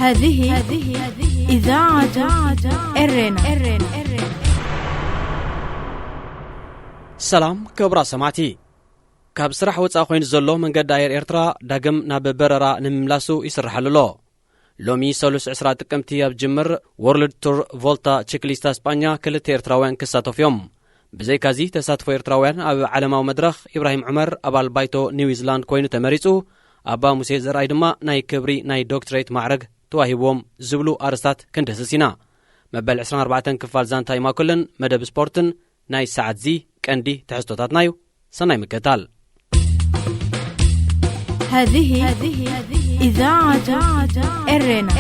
هذه إذاعة إرينا. ሰላም ክቡራት ሰማዕቲ። ካብ ስራሕ ወጻኢ ኮይኑ ዘሎ መንገዲ ኣየር ኤርትራ ዳግም ናብ በረራ ንምምላሱ ይስርሓሉ ኣሎ። ሎሚ ሰሉስ ዕስራ ጥቅምቲ ኣብ ጅምር ወርልድ ቱር ቮልታ ቺክሊስታ ስጳኛ ክልተ ኤርትራውያን ክሳተፉ እዮም። ብዘይካዚ ተሳትፎ ኤርትራውያን ኣብ ዓለማዊ መድረኽ ኢብራሂም ዑመር ኣባል ባይቶ ኒውዚላንድ ኮይኑ ተመሪጹ፣ ኣባ ሙሴ ዘርኣይ ድማ ናይ ክብሪ ናይ ዶክትሬት ማዕረግ ተዋሂብዎም ዝብሉ ኣርእስታት ክንድህስስ ኢና። መበል ዕስራን ኣርባዕተን ክፋል ዛንታ ኢማኩልን መደብ ስፖርትን ናይ ሰዓት እዚ ቀንዲ ትሕዝቶታትና እዩ። ሰናይ ምክትታል። هذه إذاعة إرينا.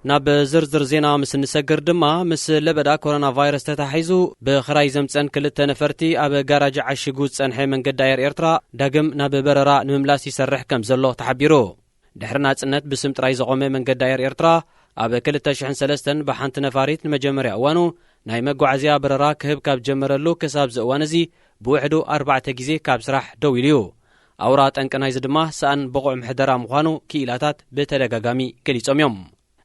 ናብ ዝርዝር ዜና ምስ እንሰግር ድማ፣ ምስ ለበዳ ኮሮና ቫይረስ ተታሒዙ ብኽራይ ዘምጸን ክልተ ነፈርቲ ኣብ ጋራጅ ዓሺጉ ዝጸንሐ መንገዲ ኣየር ኤርትራ ዳግም ናብ በረራ ንምምላስ ይሰርሕ ከም ዘሎ ተሓቢሩ። ድሕሪ ናጽነት ብስም ጥራይ ዘቖመ መንገዲ ኣየር ኤርትራ፣ ኣብ ክልተ ሽሕን ሰለስተን ብሓንቲ ነፋሪት ንመጀመርያ እዋኑ ናይ መጓዓዝያ በረራ ክህብ ካብ ጀመረሉ ክሳብ እዚ እዋን እዚ ብውሕዱ ኣርባዕተ ግዜ ካብ ስራሕ ደው ኢሉ እዩ። ኣውራ ጠንቂ ናይዚ ድማ ሰኣን ብቑዕ ምሕደራ ምዃኑ ክኢላታት ብተደጋጋሚ ገሊጾም እዮም።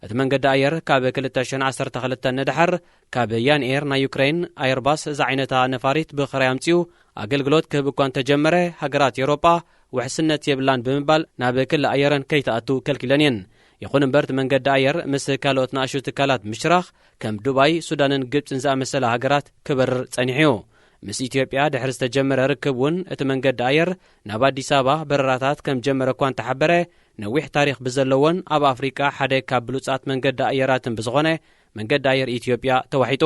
እቲ መንገዲ ኣየር ካብ ክልተ ሽሕን ዓሰርተ ክልተን ንድሓር ካብ ያንኤር ናይ ዩክሬን፣ ኣየርባስ ዝዓይነታ ነፋሪት ብኽራይ ኣምጺኡ ኣገልግሎት ክህብ እኳ እንተጀመረ፣ ሃገራት ኤውሮጳ ውሕስነት የብላን ብምባል ናብ ክሊ ኣየረን ከይትኣቱ ከልኪለን እየን። ይኹን እምበር፣ እቲ መንገዲ ኣየር ምስ ካልኦት ንኣሽቱ ትካላት ምሽራኽ ከም ዱባይ፣ ሱዳንን ግብጽን ዝኣመሰላ ሃገራት ክበርር ጸኒሑ እዩ። ምስ ኢትዮጵያ ድሕሪ ዝተጀመረ ርክብ እውን እቲ መንገዲ ኣየር ናብ ኣዲስ ኣበባ በረራታት ከም ጀመረ እኳ እንተሓበረ፣ ነዊሕ ታሪኽ ብዘለዎን ኣብ ኣፍሪቃ ሓደ ካብ ብሉጻት መንገዲ ኣየራትን ብዝኾነ መንገዲ ኣየር ኢትዮጵያ ተዋሒጡ።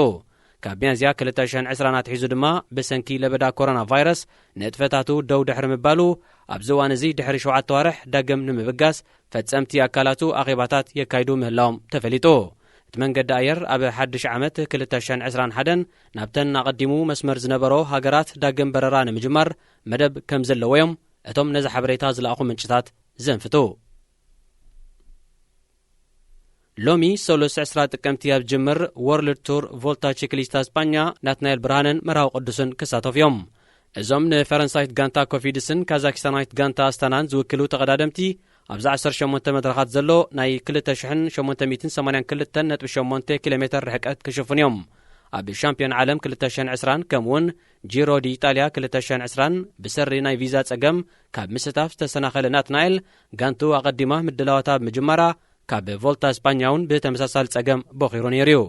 ካብ ሚያዝያ ክልተ ሽሕን ዕስራን ኣትሒዙ ድማ ብሰንኪ ለበዳ ኮሮና ቫይረስ ንጥፈታቱ ደው ድሕሪ ምባሉ፣ ኣብዚ እዋን እዚ ድሕሪ ሸውዓተ ኣዋርሕ ዳግም ንምብጋስ ፈጸምቲ ኣካላቱ ኣኼባታት የካይዱ ምህላዎም ተፈሊጡ። እቲ መንገዲ ኣየር ኣብ ሓድሽ ዓመት ክልተ ሽሕን ዕስራን ሓደን ናብተን ኣቐዲሙ መስመር ዝነበሮ ሃገራት ዳግም በረራ ንምጅማር መደብ ከም ዘለዎ እዮም እቶም ነዚ ሓበሬታ ዝለኣኹ ምንጭታት ዘንፍቱ። ሎሚ ሰሉስ ዕስራ ጥቅምቲ ኣብ ጅምር ወርልድ ቱር ቮልታ ቺክሊስታ ስጳኛ ናትናኤል ብርሃንን መርሃዊ ቅዱስን ክሳተፉ እዮም። እዞም ንፈረንሳይት ጋንታ ኮፊድስን ካዛኪስታናዊት ጋንታ ኣስታናን ዝውክሉ ተቐዳደምቲ፣ ኣብዚ ዓሰርተ ሸሞንተ መድረኻት ዘሎ ናይ ክልተ ሽሕን ሸሞንተ ሚእትን ሰማንያን ክልተን ነጥቢ ሸሞንተ ኪሎ ሜተር ርሕቀት ክሽፍኑ እዮም። ኣብ ሻምፒዮን ዓለም ክልተ ሽሕን ዕስራን ከምኡውን ጂሮ ዲ ኢጣልያ ክልተ ሽሕን ዕስራን ብሰሪ ናይ ቪዛ ጸገም ካብ ምስታፍ ዝተሰናኸለ ናትናኤል፣ ጋንቱ ኣቐዲማ ምድላዋታ ብምጅማራ፣ ካብ ቮልታ ስጳኛ እውን ብተመሳሳሊ ጸገም ቦኺሩ ነይሩ እዩ።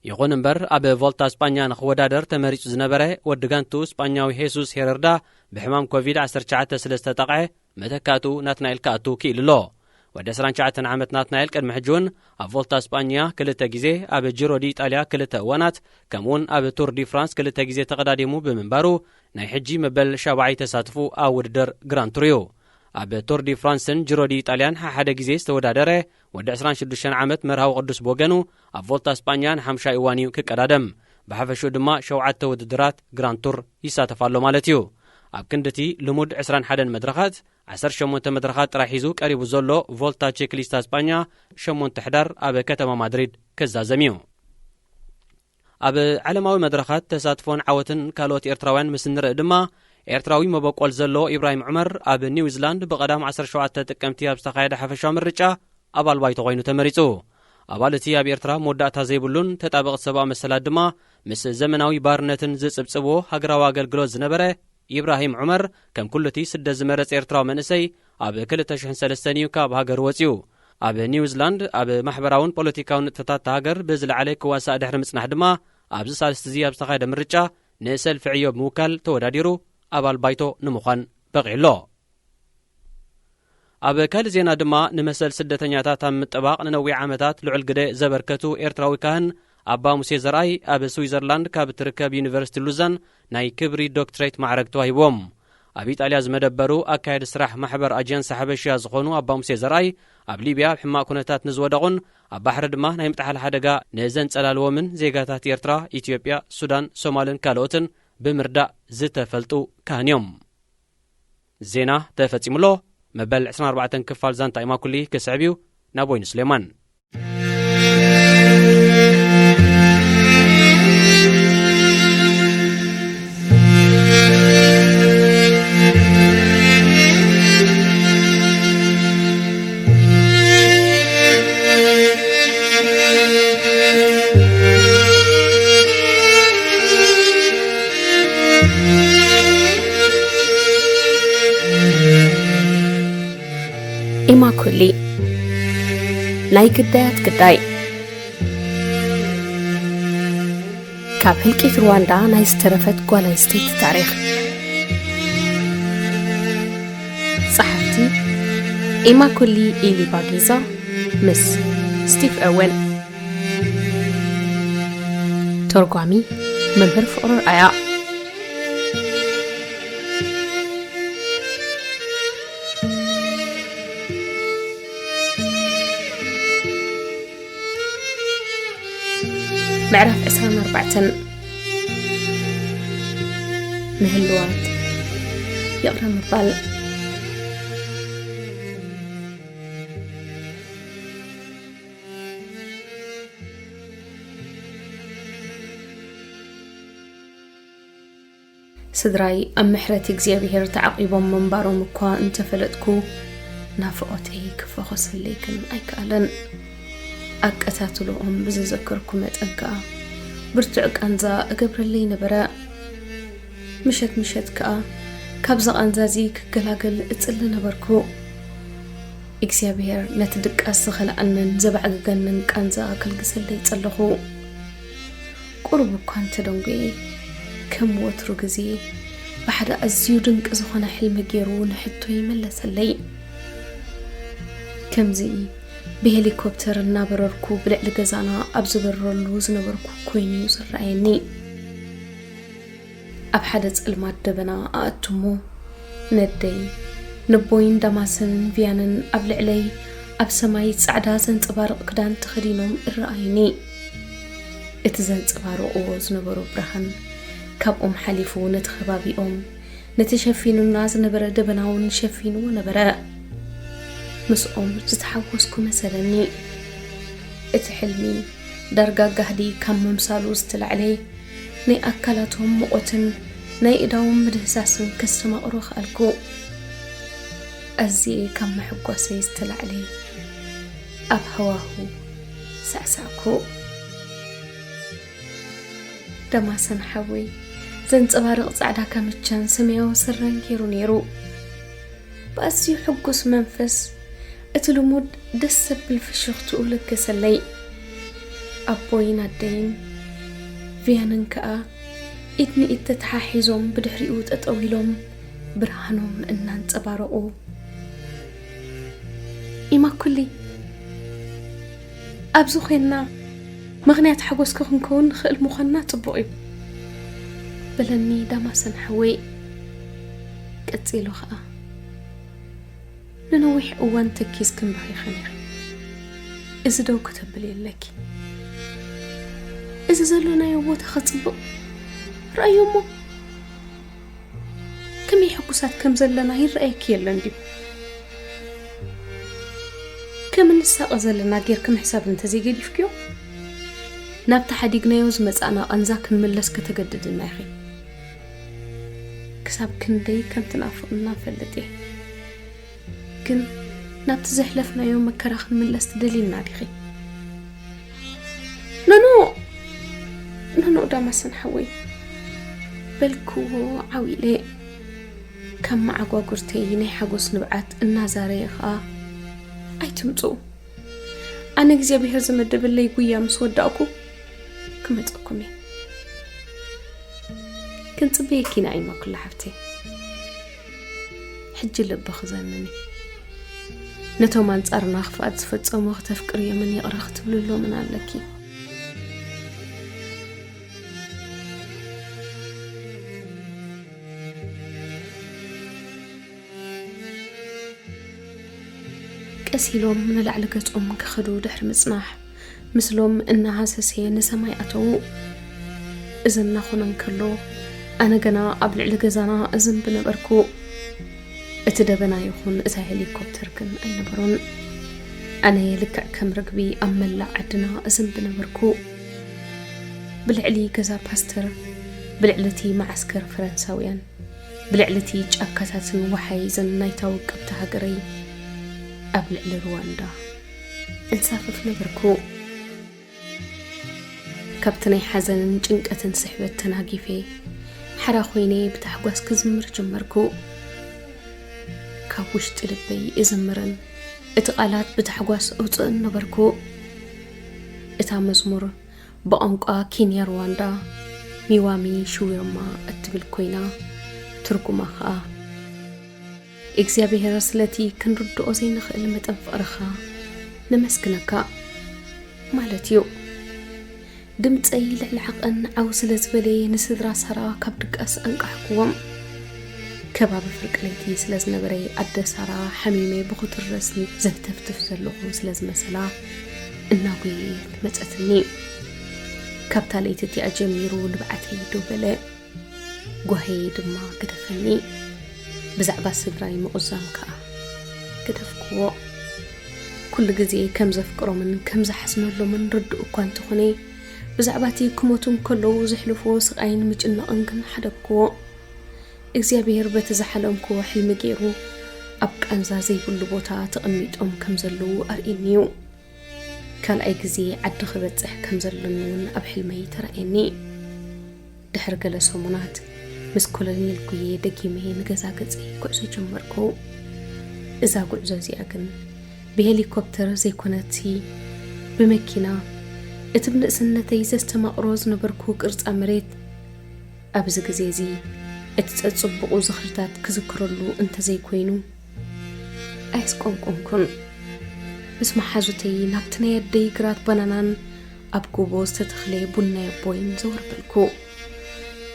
ይኹን እምበር፣ ኣብ ቮልታ ስጳኛ ንኽወዳደር ተመሪጹ ዝነበረ ወዲ ጋንቱ ስጳኛዊ ሄሱስ ሄረርዳ ብሕማም ኮቪድ ዓሰርተ ትሽዓተ ስለ ዝተጠቕዐ፣ መተካእትኡ ናትናኤል ክኣቱ ክኢሉ ኣሎ። ወዲ ዕስራን ትሽዓተን ዓመት ናትናኤል ቅድሚ ሕጂ እውን ኣብ ቮልታ ስጳኛ ክልተ ግዜ፣ ኣብ ጂሮ ዲ ኢጣልያ ክልተ እዋናት፣ ከምኡውን ኣብ ቱር ዲ ፍራንስ ክልተ ግዜ ተቐዳዲሙ ብምንባሩ፣ ናይ ሕጂ መበል ሻብዓይ ተሳትፉ ኣብ ውድድር ግራንድ ቱር እዩ። ኣብ ቱር ዲ ፍራንስን ጂሮ ዲ ኢጣልያን ሓሓደ ግዜ ዝተወዳደረ ወዲ ዕስራን ሽዱሽተን ዓመት መርሃዊ ቅዱስ ብወገኑ፣ ኣብ ቮልታ ስጳኛ ንሓምሻይ እዋን እዩ ክቀዳደም። ብሓፈሽኡ ድማ ሸውዓተ ውድድራት ግራንድ ቱር ይሳተፍ ኣሎ ማለት እዩ። ኣብ ክንድቲ ልሙድ ዕስራን ሓደን መድረኻት፣ ዓሰርተ ሸሞንተ መድረኻት ጥራይ ሒዙ ቀሪቡ ዘሎ ቮልታ ቺክሊስታ ስጳኛ፣ ሸሞንተ ሕዳር ኣብ ከተማ ማድሪድ ክዛዘም እዩ። ኣብ ዓለማዊ መድረኻት ተሳትፎን ዓወትን ካልኦት ኤርትራውያን ምስ እንርኢ ድማ፣ ኤርትራዊ መበቆል ዘለዎ ኢብራሂም ዑመር ኣብ ኒውዚላንድ ብቐዳም ዓሰርተ ሸውዓተ ጥቅምቲ ኣብ ዝተኻየደ ሓፈሻዊ ምርጫ ኣባል ባይቶ ኮይኑ ተመሪጹ። ኣባል እቲ ኣብ ኤርትራ መወዳእታ ዘይብሉን ተጣበቕቲ ሰብኣዊ መሰላት ድማ ምስ ዘመናዊ ባርነትን ዝጽብጽብዎ ሃገራዊ ኣገልግሎት ዝነበረ ኢብራሂም ዑመር፣ ከም ኩሉ እቲ ስደት ዝመረጸ ኤርትራዊ መንእሰይ፣ ኣብ ክልተ ሽሕን ሰለስተን እዩ ካብ ሃገር ወጺኡ። ኣብ ኒውዚላንድ ኣብ ማሕበራውን ፖለቲካውን ንጥፈታት እታ ሃገር ብዝለዓለ ክዋሳእ ድሕሪ ምጽናሕ ድማ፣ ኣብዚ ሳልስቲ እዚ ኣብ ዝተኻየደ ምርጫ ንሰልፊ ዕዮ ብምውካል ተወዳዲሩ ኣባል ባይቶ ንምዃን በቒዑ ኣሎ። ኣብ ካልእ ዜና ድማ፣ ንመሰል ስደተኛታት ኣብ ምጥባቕ ንነዊሕ ዓመታት ልዑል ግደ ዘበርከቱ ኤርትራዊ ካህን ኣባ ሙሴ ዘርኣይ፣ ኣብ ስዊዘርላንድ ካብ እትርከብ ዩኒቨርሲቲ ሉዛን ናይ ክብሪ ዶክትሬት ማዕረግ ተዋሂብዎም። ኣብ ኢጣልያ ዝመደበሩ ኣካያዲ ስራሕ ማሕበር ኣጀንሲ ሓበሽያ ዝኾኑ ኣባ ሙሴ ዘርኣይ፣ ኣብ ሊብያ ኣብ ሕማቕ ኩነታት ንዝወደቑን ኣብ ባሕሪ ድማ ናይ ምጥሓል ሓደጋ ንዘንጸላልዎምን ዜጋታት ኤርትራ፣ ኢትዮጵያ፣ ሱዳን፣ ሶማልን ካልኦትን ብምርዳእ ዝተፈልጡ ካህን እዮም። ዜና ተፈጺሙ ኣሎ። መበል ዕስራን ኣርባዕተን ክፋል ዛንታ ኢማኩሊ ክስዕብ እዩ። ናብ ወይኒ ስሌማን። ማኮሊ፣ ናይ ግዳያት ግዳይ። ካብ ህልቂት ሩዋንዳ ናይ ዝተረፈት ጓል ኣንስተይቲ ታሪኽ። ጸሓፍቲ፣ ኢማኮሊ ኢሊባጊዛ ምስ ስቲቭ ኦወን። ተርጓሚ፣ መምህር ፍቕሩ ኣርኣያ። ምዕራፍ ዕስራን ኣርባዕተን። ንህልዋት ይቕረ ምባል። ስድራይ ኣብ ምሕረት እግዚኣብሔር ተዓቂቦም ምንባሮም እኳ እንተፈለጥኩ፣ ናፍቖተይ ክፈኾሰለይ ግን ኣይከኣለን። ኣቀታትሎኦም ብዝዘከርኩ መጠን ከኣ፣ ብርቱዕ ቃንዛ እገብረለይ ነበረ። ምሸት ምሸት ከኣ፣ ካብዚ ቃንዛ እዚ ክገላገል እጽሊ ነበርኩ። እግዚኣብሔር ነቲ ድቃስ ዝኸልኣንን ዘባዕግገንን ቃንዛ ከልግሰለይ ጸለኹ። ቁሩብ እኳ እንተደንጎየ፣ ከም ወትሩ ግዜ ብሓደ ኣዝዩ ድንቂ ዝኾነ ሕልሚ ገይሩ ንሕቶይ መለሰለይ። ከምዚ ብሄሊኮፕተር እናበረርኩ ብልዕሊ ገዛና ኣብ ዝበርረሉ ዝነበርኩ ኮይኑ እዩ ዝረኣየኒ። ኣብ ሓደ ጸልማት ደበና ኣእትሞ፣ ነደይ፣ ነቦይን ዳማስን ቪያንን ኣብ ልዕለይ ኣብ ሰማይ ጻዕዳ ዘንጸባርቕ ክዳን ተኸዲኖም እረኣዩኒ። እቲ ዘንጸባርቕዎ ዝነበሩ ብርሃን ካብኦም ሓሊፉ ነቲ ከባቢኦም፣ ነቲ ሸፊኑና ዝነበረ ደበና እውን ሸፊንዎ ነበረ። ምስኦም ዝተሓጎስኩ መሰለኒ። እቲ ሕልሚ ዳርጋ ጋህዲ ካብ ምምሳሉ ዝተላዕለ፣ ናይ ኣካላቶም ሙቐትን ናይ እዳዎም ምድህሳስን ከስተማቕሮ ከኣልኩ። ኣዝየ ካብ ምሕጓሰይ ዝተላዕለ ኣብ ሃዋህው ሳዕሳዕኩ። ደማሰን ሓወይ ዘንጸባርቕ ጻዕዳ ካምቻን ሰማያዊ ስረን ገይሩ ነይሩ። ብኣዝዩ ሕጉስ መንፈስ እቲ ልሙድ ደስ ዘብል ፍሽኽትኡ ለገሰለይ። ኣቦይን ኣደይን ቪያንን ከኣ ኢድ ንኢድ ተተሓሒዞም ብድሕሪኡ ጠጠው ኢሎም ብርሃኖም እናንጸባረቑ፣ "ኢማኩሊ፣ ኣብዚ ኾይንና ምኽንያት ሓጎስኪ ክንከውን ንኽእል ምዃንና ጽቡቕ እዩ" በለኒ ዳማሰን ሓወይ። ቀጺሉ ኸኣ፣ "ንነዊሕ እዋን ተኪዝክን በኺኽን ኢኺ። እዚ ደው ከተብሊ ኣለኪ። እዚ ዘለናዮ ቦታ ኸጽብቕ፣ ርኣዮ እሞ፣ ከመይ ሕጉሳት ከም ዘለና ይረኣየኪ የለን ድዩ? ከም እንሳቐ ዘለና ጌርኪ ምሕሳብ እንተዘይገዲፍክዮ፣ ናብቲ ሓዲግናዮ ዝመጻእና ቃንዛ ክንምለስ ከተገድድና ኢኺ። ክሳብ ክንደይ ከም ትናፍቕና እፈልጥ እየ። ግን ናብቲ ዘሕለፍናዮ መከራ ክንምለስ ትደልይና ዲኺ?" "ኖኖ፣ ኖኖ ዳማሰን ሓወይ" በልክዎ ዓው ኢለ። ካብ መዓጓጉርተይ ናይ ሓጎስ ንብዓት እናዛረየ ኸኣ፣ "ኣይትምጽኡ። ኣነ እግዚኣብሄር ዝመደበለይ ጉያ ምስ ወዳእኩ ክመጸኩም እየ። ክንጽበየኪ ኢና ኢማኩላ ሓፍተይ። ሕጂ ልቢ ክዘንን እዩ። ነቶም ኣንጻርና ክፍኣት ዝፈጸሙ ክተፍቅርዮምን ይቕረ ክትብልሎምን ኣለኪ።" ቀስ ኢሎም ንላዕሊ ገጾም ክኸዱ ድሕሪ ምጽናሕ፣ ምስሎም እናሃሰሰ ንሰማይ ኣተዉ። እዚ እናኾነ እንከሎ፣ ኣነ ገና ኣብ ልዕሊ ገዛና እዝንቢ ነበርኩ። እቲ ደበና ይኹን እታ ሄሊኮፕተር ግን ኣይነበሩን። ኣነ ልክዕ ከም ርግቢ ኣብ መላእ ዓድና እዝንቢ ነበርኩ። ብልዕሊ ገዛ ፓስተር፣ ብልዕሊ እቲ መዓስከር ፈረንሳውያን፣ ብልዕሊ እቲ ጫካታትን ወሓይዝን ናይታ ውቅብቲ ሃገረይ፣ ኣብ ልዕሊ ሩዋንዳ እንሳፈፍ ነበርኩ። ካብቲ ናይ ሓዘንን ጭንቀትን ስሕበት ተናጊፈ፣ ሓራ ኮይነ ብታሕጓስ ክዝምር ጀመርኩ። ካብ ውሽጢ ልበይ እዝምርን እቲ ቃላት ብታሕጓስ ኣውጽእን ነበርኩ። እታ መዝሙር ብቋንቋ ኪንያ ሩዋንዳ ሚዋሚ ሽዊርማ እትብል ኮይና፣ ትርጉማ ኸኣ እግዚኣብሔር ስለቲ ክንርድኦ ዘይንኽእል መጠን ፍቕርኻ ነመስግነካ ማለት እዩ። ድምጸይ ልዕሊ ዓቐን ዓው ስለ ዝበለ ንስድራ ሳራ ካብ ድቃስ ኣንቃሕክዎም። ከባቢ ፍርቂ ለይቲ ስለ ዝነበረ ኣደ ሳራ ሓሚመ ብኹቱር ረስኒ ዘህተፍትፍ ዘለኹ ስለ ዝመሰላ እናጎየየት መጸትኒ። ካብታ ለይቲ እቲኣ ጀሚሩ ንብዓተይ ደው በለ። ጓህየይ ድማ ገደፈኒ። ብዛዕባ ስድራይ ምቑዛም ከኣ ገደፍክዎ። ኩሉ ግዜ ከም ዘፍቅሮምን ከም ዝሓዝነሎምን ርዱእ እኳ እንተኾነ፣ ብዛዕባ እቲ ክሞቱ እንከለዉ ዘሕልፍዎ ስቓይን ምጭናቕን ግን ሓደግክዎ። እግዚኣብሔር በቲ ዝሓለምክዎ ሕልሚ ገይሩ ኣብ ቃንዛ ዘይብሉ ቦታ ተቐሚጦም ከም ዘለዉ ኣርእየኒ እዩ። ካልኣይ ግዜ ዓዲ ክበጽሕ ከም ዘለኒ እውን ኣብ ሕልመይ ተራእየኒ። ድሕሪ ገለ ሰሙናት ምስ ኮሎኔል ጉዬ ደጊመ ንገዛ ገጸይ ጉዕዞ ጀመርኩ። እዛ ጉዕዞ እዚኣ ግን ብሄሊኮፕተር ዘይኮነትሲ ብመኪና፣ እቲ ብንእስነተይ ዘስተማቕሮ ዝነበርኩ ቅርጻ መሬት ኣብዚ ግዜ እዚ እቲ ጸጽቡቑ ዝኽርታት ክዝክረሉ እንተዘይኮይኑ፣ ኣየስቆምቆምኩን። ምስ መሓዙተይ ናብቲ ናይ ኣደይ ግራት ባናናን ኣብ ጎቦ ዝተተኽለ ቡን ናይ ኣቦይን ዘወር በልኩ።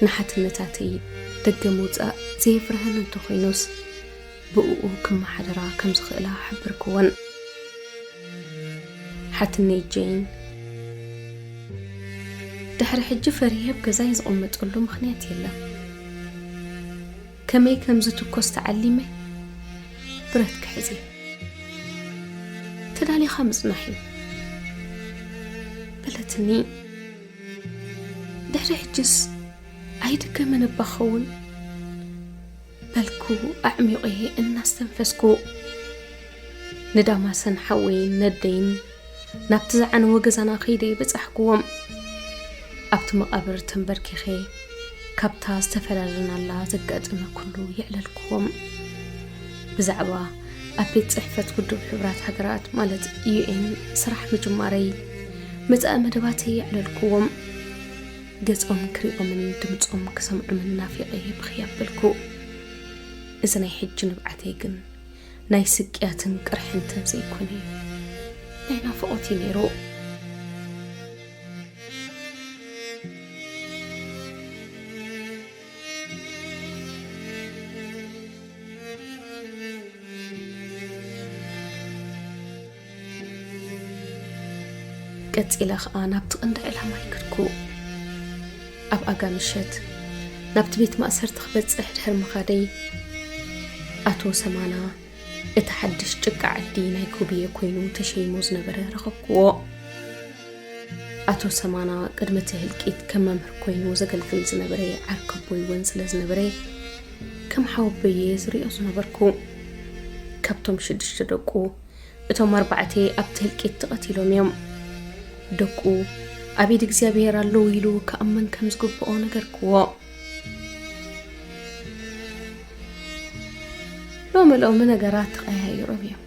ንሓትነታተይ ደገ ምውጻእ ዘየፍርሀን እንተኾይኑስ፣ ብእኡ ክመሓደራ ከም ዝኽእላ ሓበርክወን። ሓትነይ ጄን፣ ድሕሪ ሕጂ ፈሪሀ ኣብ ገዛይ ዝቕመጠሉ ምኽንያት የለን። ከመይ ከም ዝትኮስ ተዓሊመ ብረት ክሕዝ እየ። ተዳሊኻ ምጽናሕ እዩ በለትኒ። ድሕሪ ሕጅስ ኣይድገምን እባ ክኸውን በልኩ ኣዕሚቑ እናስተንፈስኩ። ንዳማሰን ሓወይን ነደይን ናብቲ ዝዓነወ ገዛና ከይደ በጻሕክዎም። ኣብቲ መቓብር ተንበርኪኸ ካብታ ዝተፈላለናላ ዘጋጠመ ኩሉ የዕለልክዎም። ብዛዕባ ኣብ ቤት ጽሕፈት ውድብ ሕቡራት ሃገራት ማለት ዩ ኤን ስራሕ ምጅማረይ፣ መጻኢ መደባተይ የዕለልክዎም። ገጾም ክሪኦምን ድምጾም ክሰምዖምን ናፊቐ ብኽያ በልኩ። እዚ ናይ ሕጂ ንብዓተይ ግን ናይ ስቅያትን ቅርሕንትን ዘይኮነ፣ ናይ ናፍቖት እዩ ነይሩ። ቀጺለ ኸኣ ናብቲ ቀንዲ ዕላማይ ከድኩ። ኣብ ኣጋ ምሸት ናብቲ ቤት ማእሰርቲ ክበጽሕ ድሕሪ ምኻደይ፣ ኣቶ ሰማና እቲ ሓድሽ ጭቃ ዓዲ ናይ ኩብየ ኮይኑ ተሸይሙ ዝነበረ ረኸብክዎ። ኣቶ ሰማና ቅድሚ እቲ ህልቂት ከም መምህር ኮይኑ ዘገልግል ዝነበረ ዓርከቦይ እውን ስለ ዝነበረ፣ ከም ሓወቦየ ዝሪኦ ዝነበርኩ። ካብቶም ሽዱሽተ ደቁ፣ እቶም ኣርባዕተ ኣብቲ ህልቂት ተቐቲሎም እዮም። ደቁ ኣብ ኢድ እግዚኣብሔር ኣለዉ ኢሉ ክኣምን ከም ዝግብኦ ነገርክዎ። ሎሚ ሎሚ ነገራት ተቐያይሮም እዮም።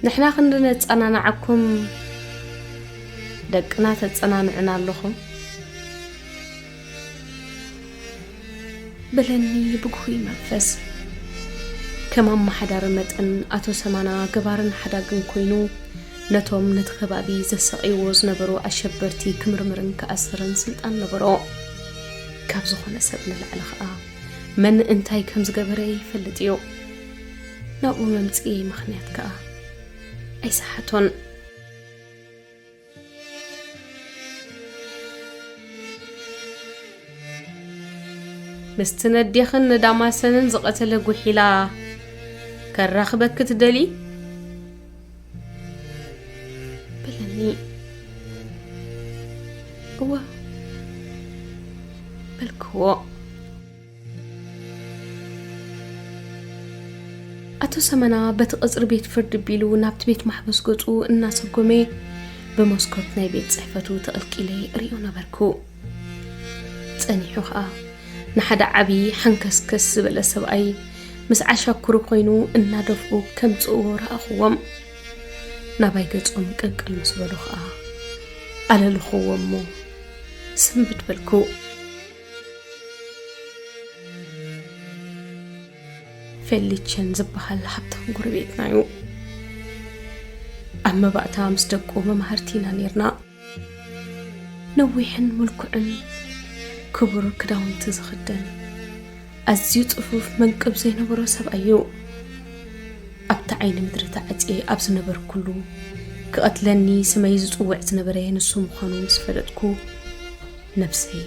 ንሕና ክንዲ ነጸናንዓኩም ደቅና ተጸናንዑና ኣለኹም። በለኒ ብግሁይ መንፈስ። ከም ኣመሓዳሪ መጠን ኣቶ ሰማና ገባርን ሓዳግን ኮይኑ ነቶም ነቲ ከባቢ ዘሳቕይዎ ዝነበሩ ኣሸበርቲ ክምርምርን ክኣስርን ስልጣን ነበሮ። ካብ ዝኾነ ሰብ ንላዕሊ ኸኣ መን እንታይ ከም ዝገበረ ይፈልጥ እዩ። ናብኡ መምጽኤ ምኽንያት ከኣ ኣይሰሓቶን። ምስቲ ነዴኽን ንዳማሰንን ዝቐተለ ጉሒላ ከራኽበኪ ትደሊ? በለኒ። እወ በልክዎ። ኣቶ ሰመና በቲ ቐጽሪ ቤት ፍርዲ ቢሉ ናብቲ ቤት ማሕበስ ገጹ እናሰጎመ ብመስኮት ናይ ቤት ጽሕፈቱ ተቐልቂለ እሪኦ ነበርኩ። ጸኒሑ ኸኣ ንሓደ ዓቢ ሓንከስከስ ዝበለ ሰብኣይ ምስ ዓሻኩሩ ኮይኑ እናደፍኡ ከምጽእዎ ረኣኽዎም። ናባይ ገጾም ቅልቅል ምስ በሉ ኸኣ ኣለልኽዎ እሞ ስንብድ በልኩ። ፌሊቸን ዝበሃል ሃብታም ጎረቤትና እዩ። ኣብ መባእታ ምስ ደቁ መማህርቲ ኢና ኔርና። ነዊሕን ምልኩዕን ክቡር ክዳውንቲ ዝኽደን፣ ኣዝዩ ጽፉፍ መንቅብ ዘይነበሮ ሰብኣይ እዩ። ኣብቲ ዓይኒ ምድሪ ተዓጽየ ኣብ ዝነበርኩሉ፣ ክቐትለኒ ስመይ ዝጽውዕ ዝነበረ ንሱ ምዃኑ ምስ ፈለጥኩ፣ ነብሰይ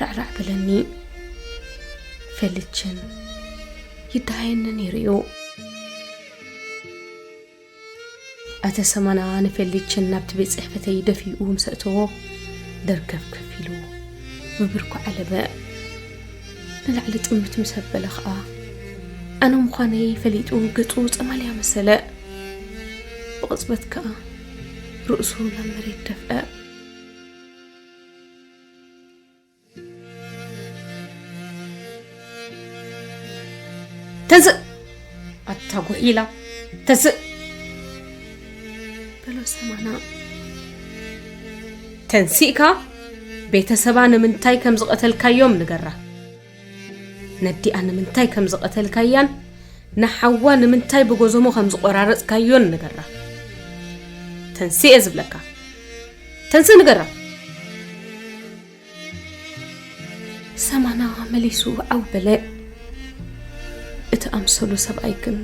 ራዕራዕ በለኒ። ፌሊቸን ይደሃየኒ ነይሩ እዩ። ኣተ ሰማና ንፌሊቸን ናብቲ ቤት ጽሕፈተይ ደፊኡ ምስ ኣእተዎ፣ ደርገፍገፍ ኢሉ ብብርኩ ዓለበ። ንላዕሊ ጥምት ምስ ኣበለ ኸኣ፣ ኣነ ምዃነይ ፈሊጡ ገጹ ጸማልያ መሰለ። ብቕጽበት ከኣ ርእሱ ናብ መሬት ደፍአ። ተንስእ! ኣታ ጉሒላ፣ ተንስእ! በሎ ሰማና። ተንሲእካ ቤተሰባ ንምንታይ ከም ዝቐተልካዮም ንገራ። ነዲኣ ንምንታይ ከም ዝቐተልካያን ንሓዋ ንምንታይ ብጎዞሞ ከም ዝቖራረጽካዮን ንገራ። ተንስእ እየ ዝብለካ። ተንስእ ንገራ። ሰማና መሊሱ ዓው በለ። እቲ ኣምሰሉ ሰብኣይ ግን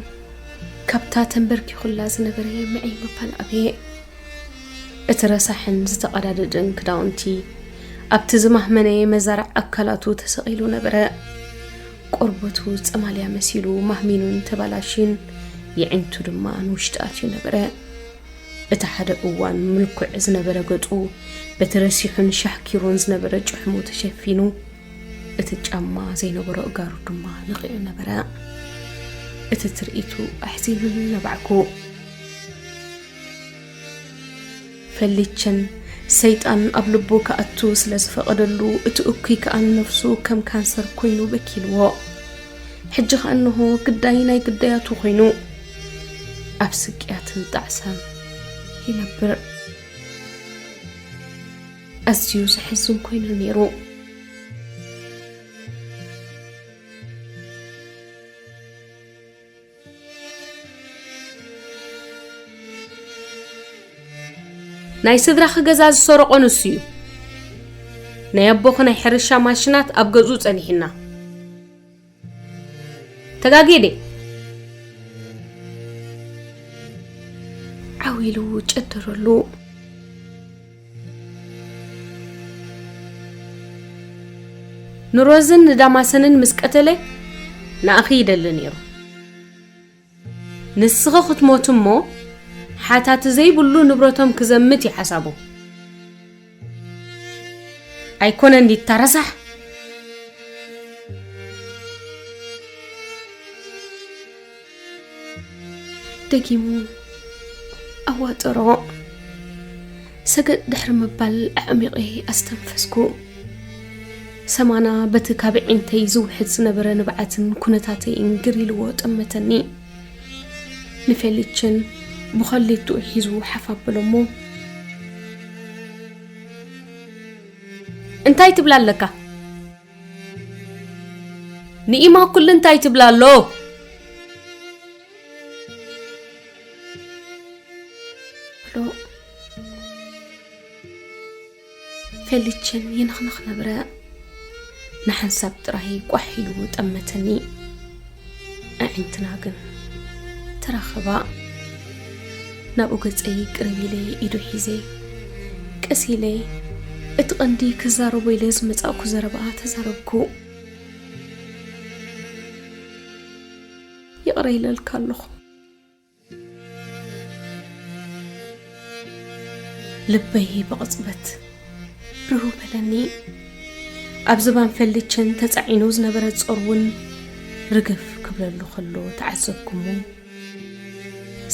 ካብታ ተንበርኪኹላ ዝነበረ ምዕይ ምባል ኣበየ። እቲ ረሳሕን ዝተቐዳደደን ክዳውንቲ ኣብቲ ዝማህመነ መዛርዕ ኣካላቱ ተሰቒሉ ነበረ። ቆርበቱ ጸማልያ መሲሉ ማህሚኑን ተባላሽዩን፣ የዒንቱ ድማ ንውሽጢ ኣትዩ ነበረ። እቲ ሓደ እዋን ምልኩዕ ዝነበረ ገጹ በቲ ረሲሑን ሻህኪሩን ዝነበረ ጭሕሙ ተሸፊኑ፣ እቲ ጫማ ዘይነበሮ ኣእጋሩ ድማ ነቒዑ ነበረ። እቲ ትርኢቱ ኣሕዚኑኒ ነባዕኩ። ፈሊቸን ሰይጣን ኣብ ልቡ ክኣቱ ስለ ዝፈቐደሉ፣ እቲ እኩይ ከኣ ንነፍሱ ከም ካንሰር ኮይኑ በኪልዎ። ሕጂ ከኣ እንሆ ግዳይ ናይ ግዳያቱ ኮይኑ፣ ኣብ ስቅያትን ጣዕሳን ይነብር። ኣዝዩ ዘሕዝን ኮይኑ ነይሩ። ናይ ስድራኺ ገዛ ዝሰረቖ ንሱ እዩ። ናይ ኣቦኺ ናይ ሕርሻ ማሽናት ኣብ ገዝኡ ጸኒሕና። ተጋግየ ድየ? ዓው ኢሉ ጨደረሉ። ንሮዝን ንዳማሰንን ምስ ቀተለ ንኣኺ ይደሊ ነይሩ። ንስኺ ክትሞቲ እሞ ሓታቲ ዘይብሉ ንብረቶም ክዘምት እዩ ሓሳቡ። ኣይኮነን ዲታ ረሳሕ? ደጊሙ ኣዋጠሮ። ሰገጥ ድሕሪ ምባል ኣዕሚቐ ኣስተንፈስኩ። ሰማና በቲ ካብ ዒንተይ ዝውሕዝ ዝነበረ ንብዓትን ኩነታተይን ግር ኢልዎ ጠመተኒ። ንፌሊችን ብኸሊትኡ ሒዙ ሓፍ ኣበሎ እሞ፣ እንታይ ትብላ ኣለካ? ንኢማ ኩሉ እንታይ ትብላ ኣሎ? ብሎ ፌሊችን ይንኽንኽ ነበረ። ንሓንሳብ ጥራይ ቋሕ ኢሉ ጠመተኒ። ኣዒንትና ግን ተራኸባ። ናብኡ ገጸይ ቅርብ ኢለ ኢዱ ሒዘ፣ ቀስ ኢለ እቲ ቀንዲ ክዛረቦ ኢለ ዝመጻእኩ ዘረባ ተዛረብኩ። ይቕረ ኢለልካ ኣለኹ። ልበይ ብቕጽበት ርህው በለኒ። ኣብ ዝባን ፈሊቸን ተጻዒኑ ዝነበረ ጾር እውን ርግፍ ክብለሉ ከሎ ተዓዘብኩ እሞ፣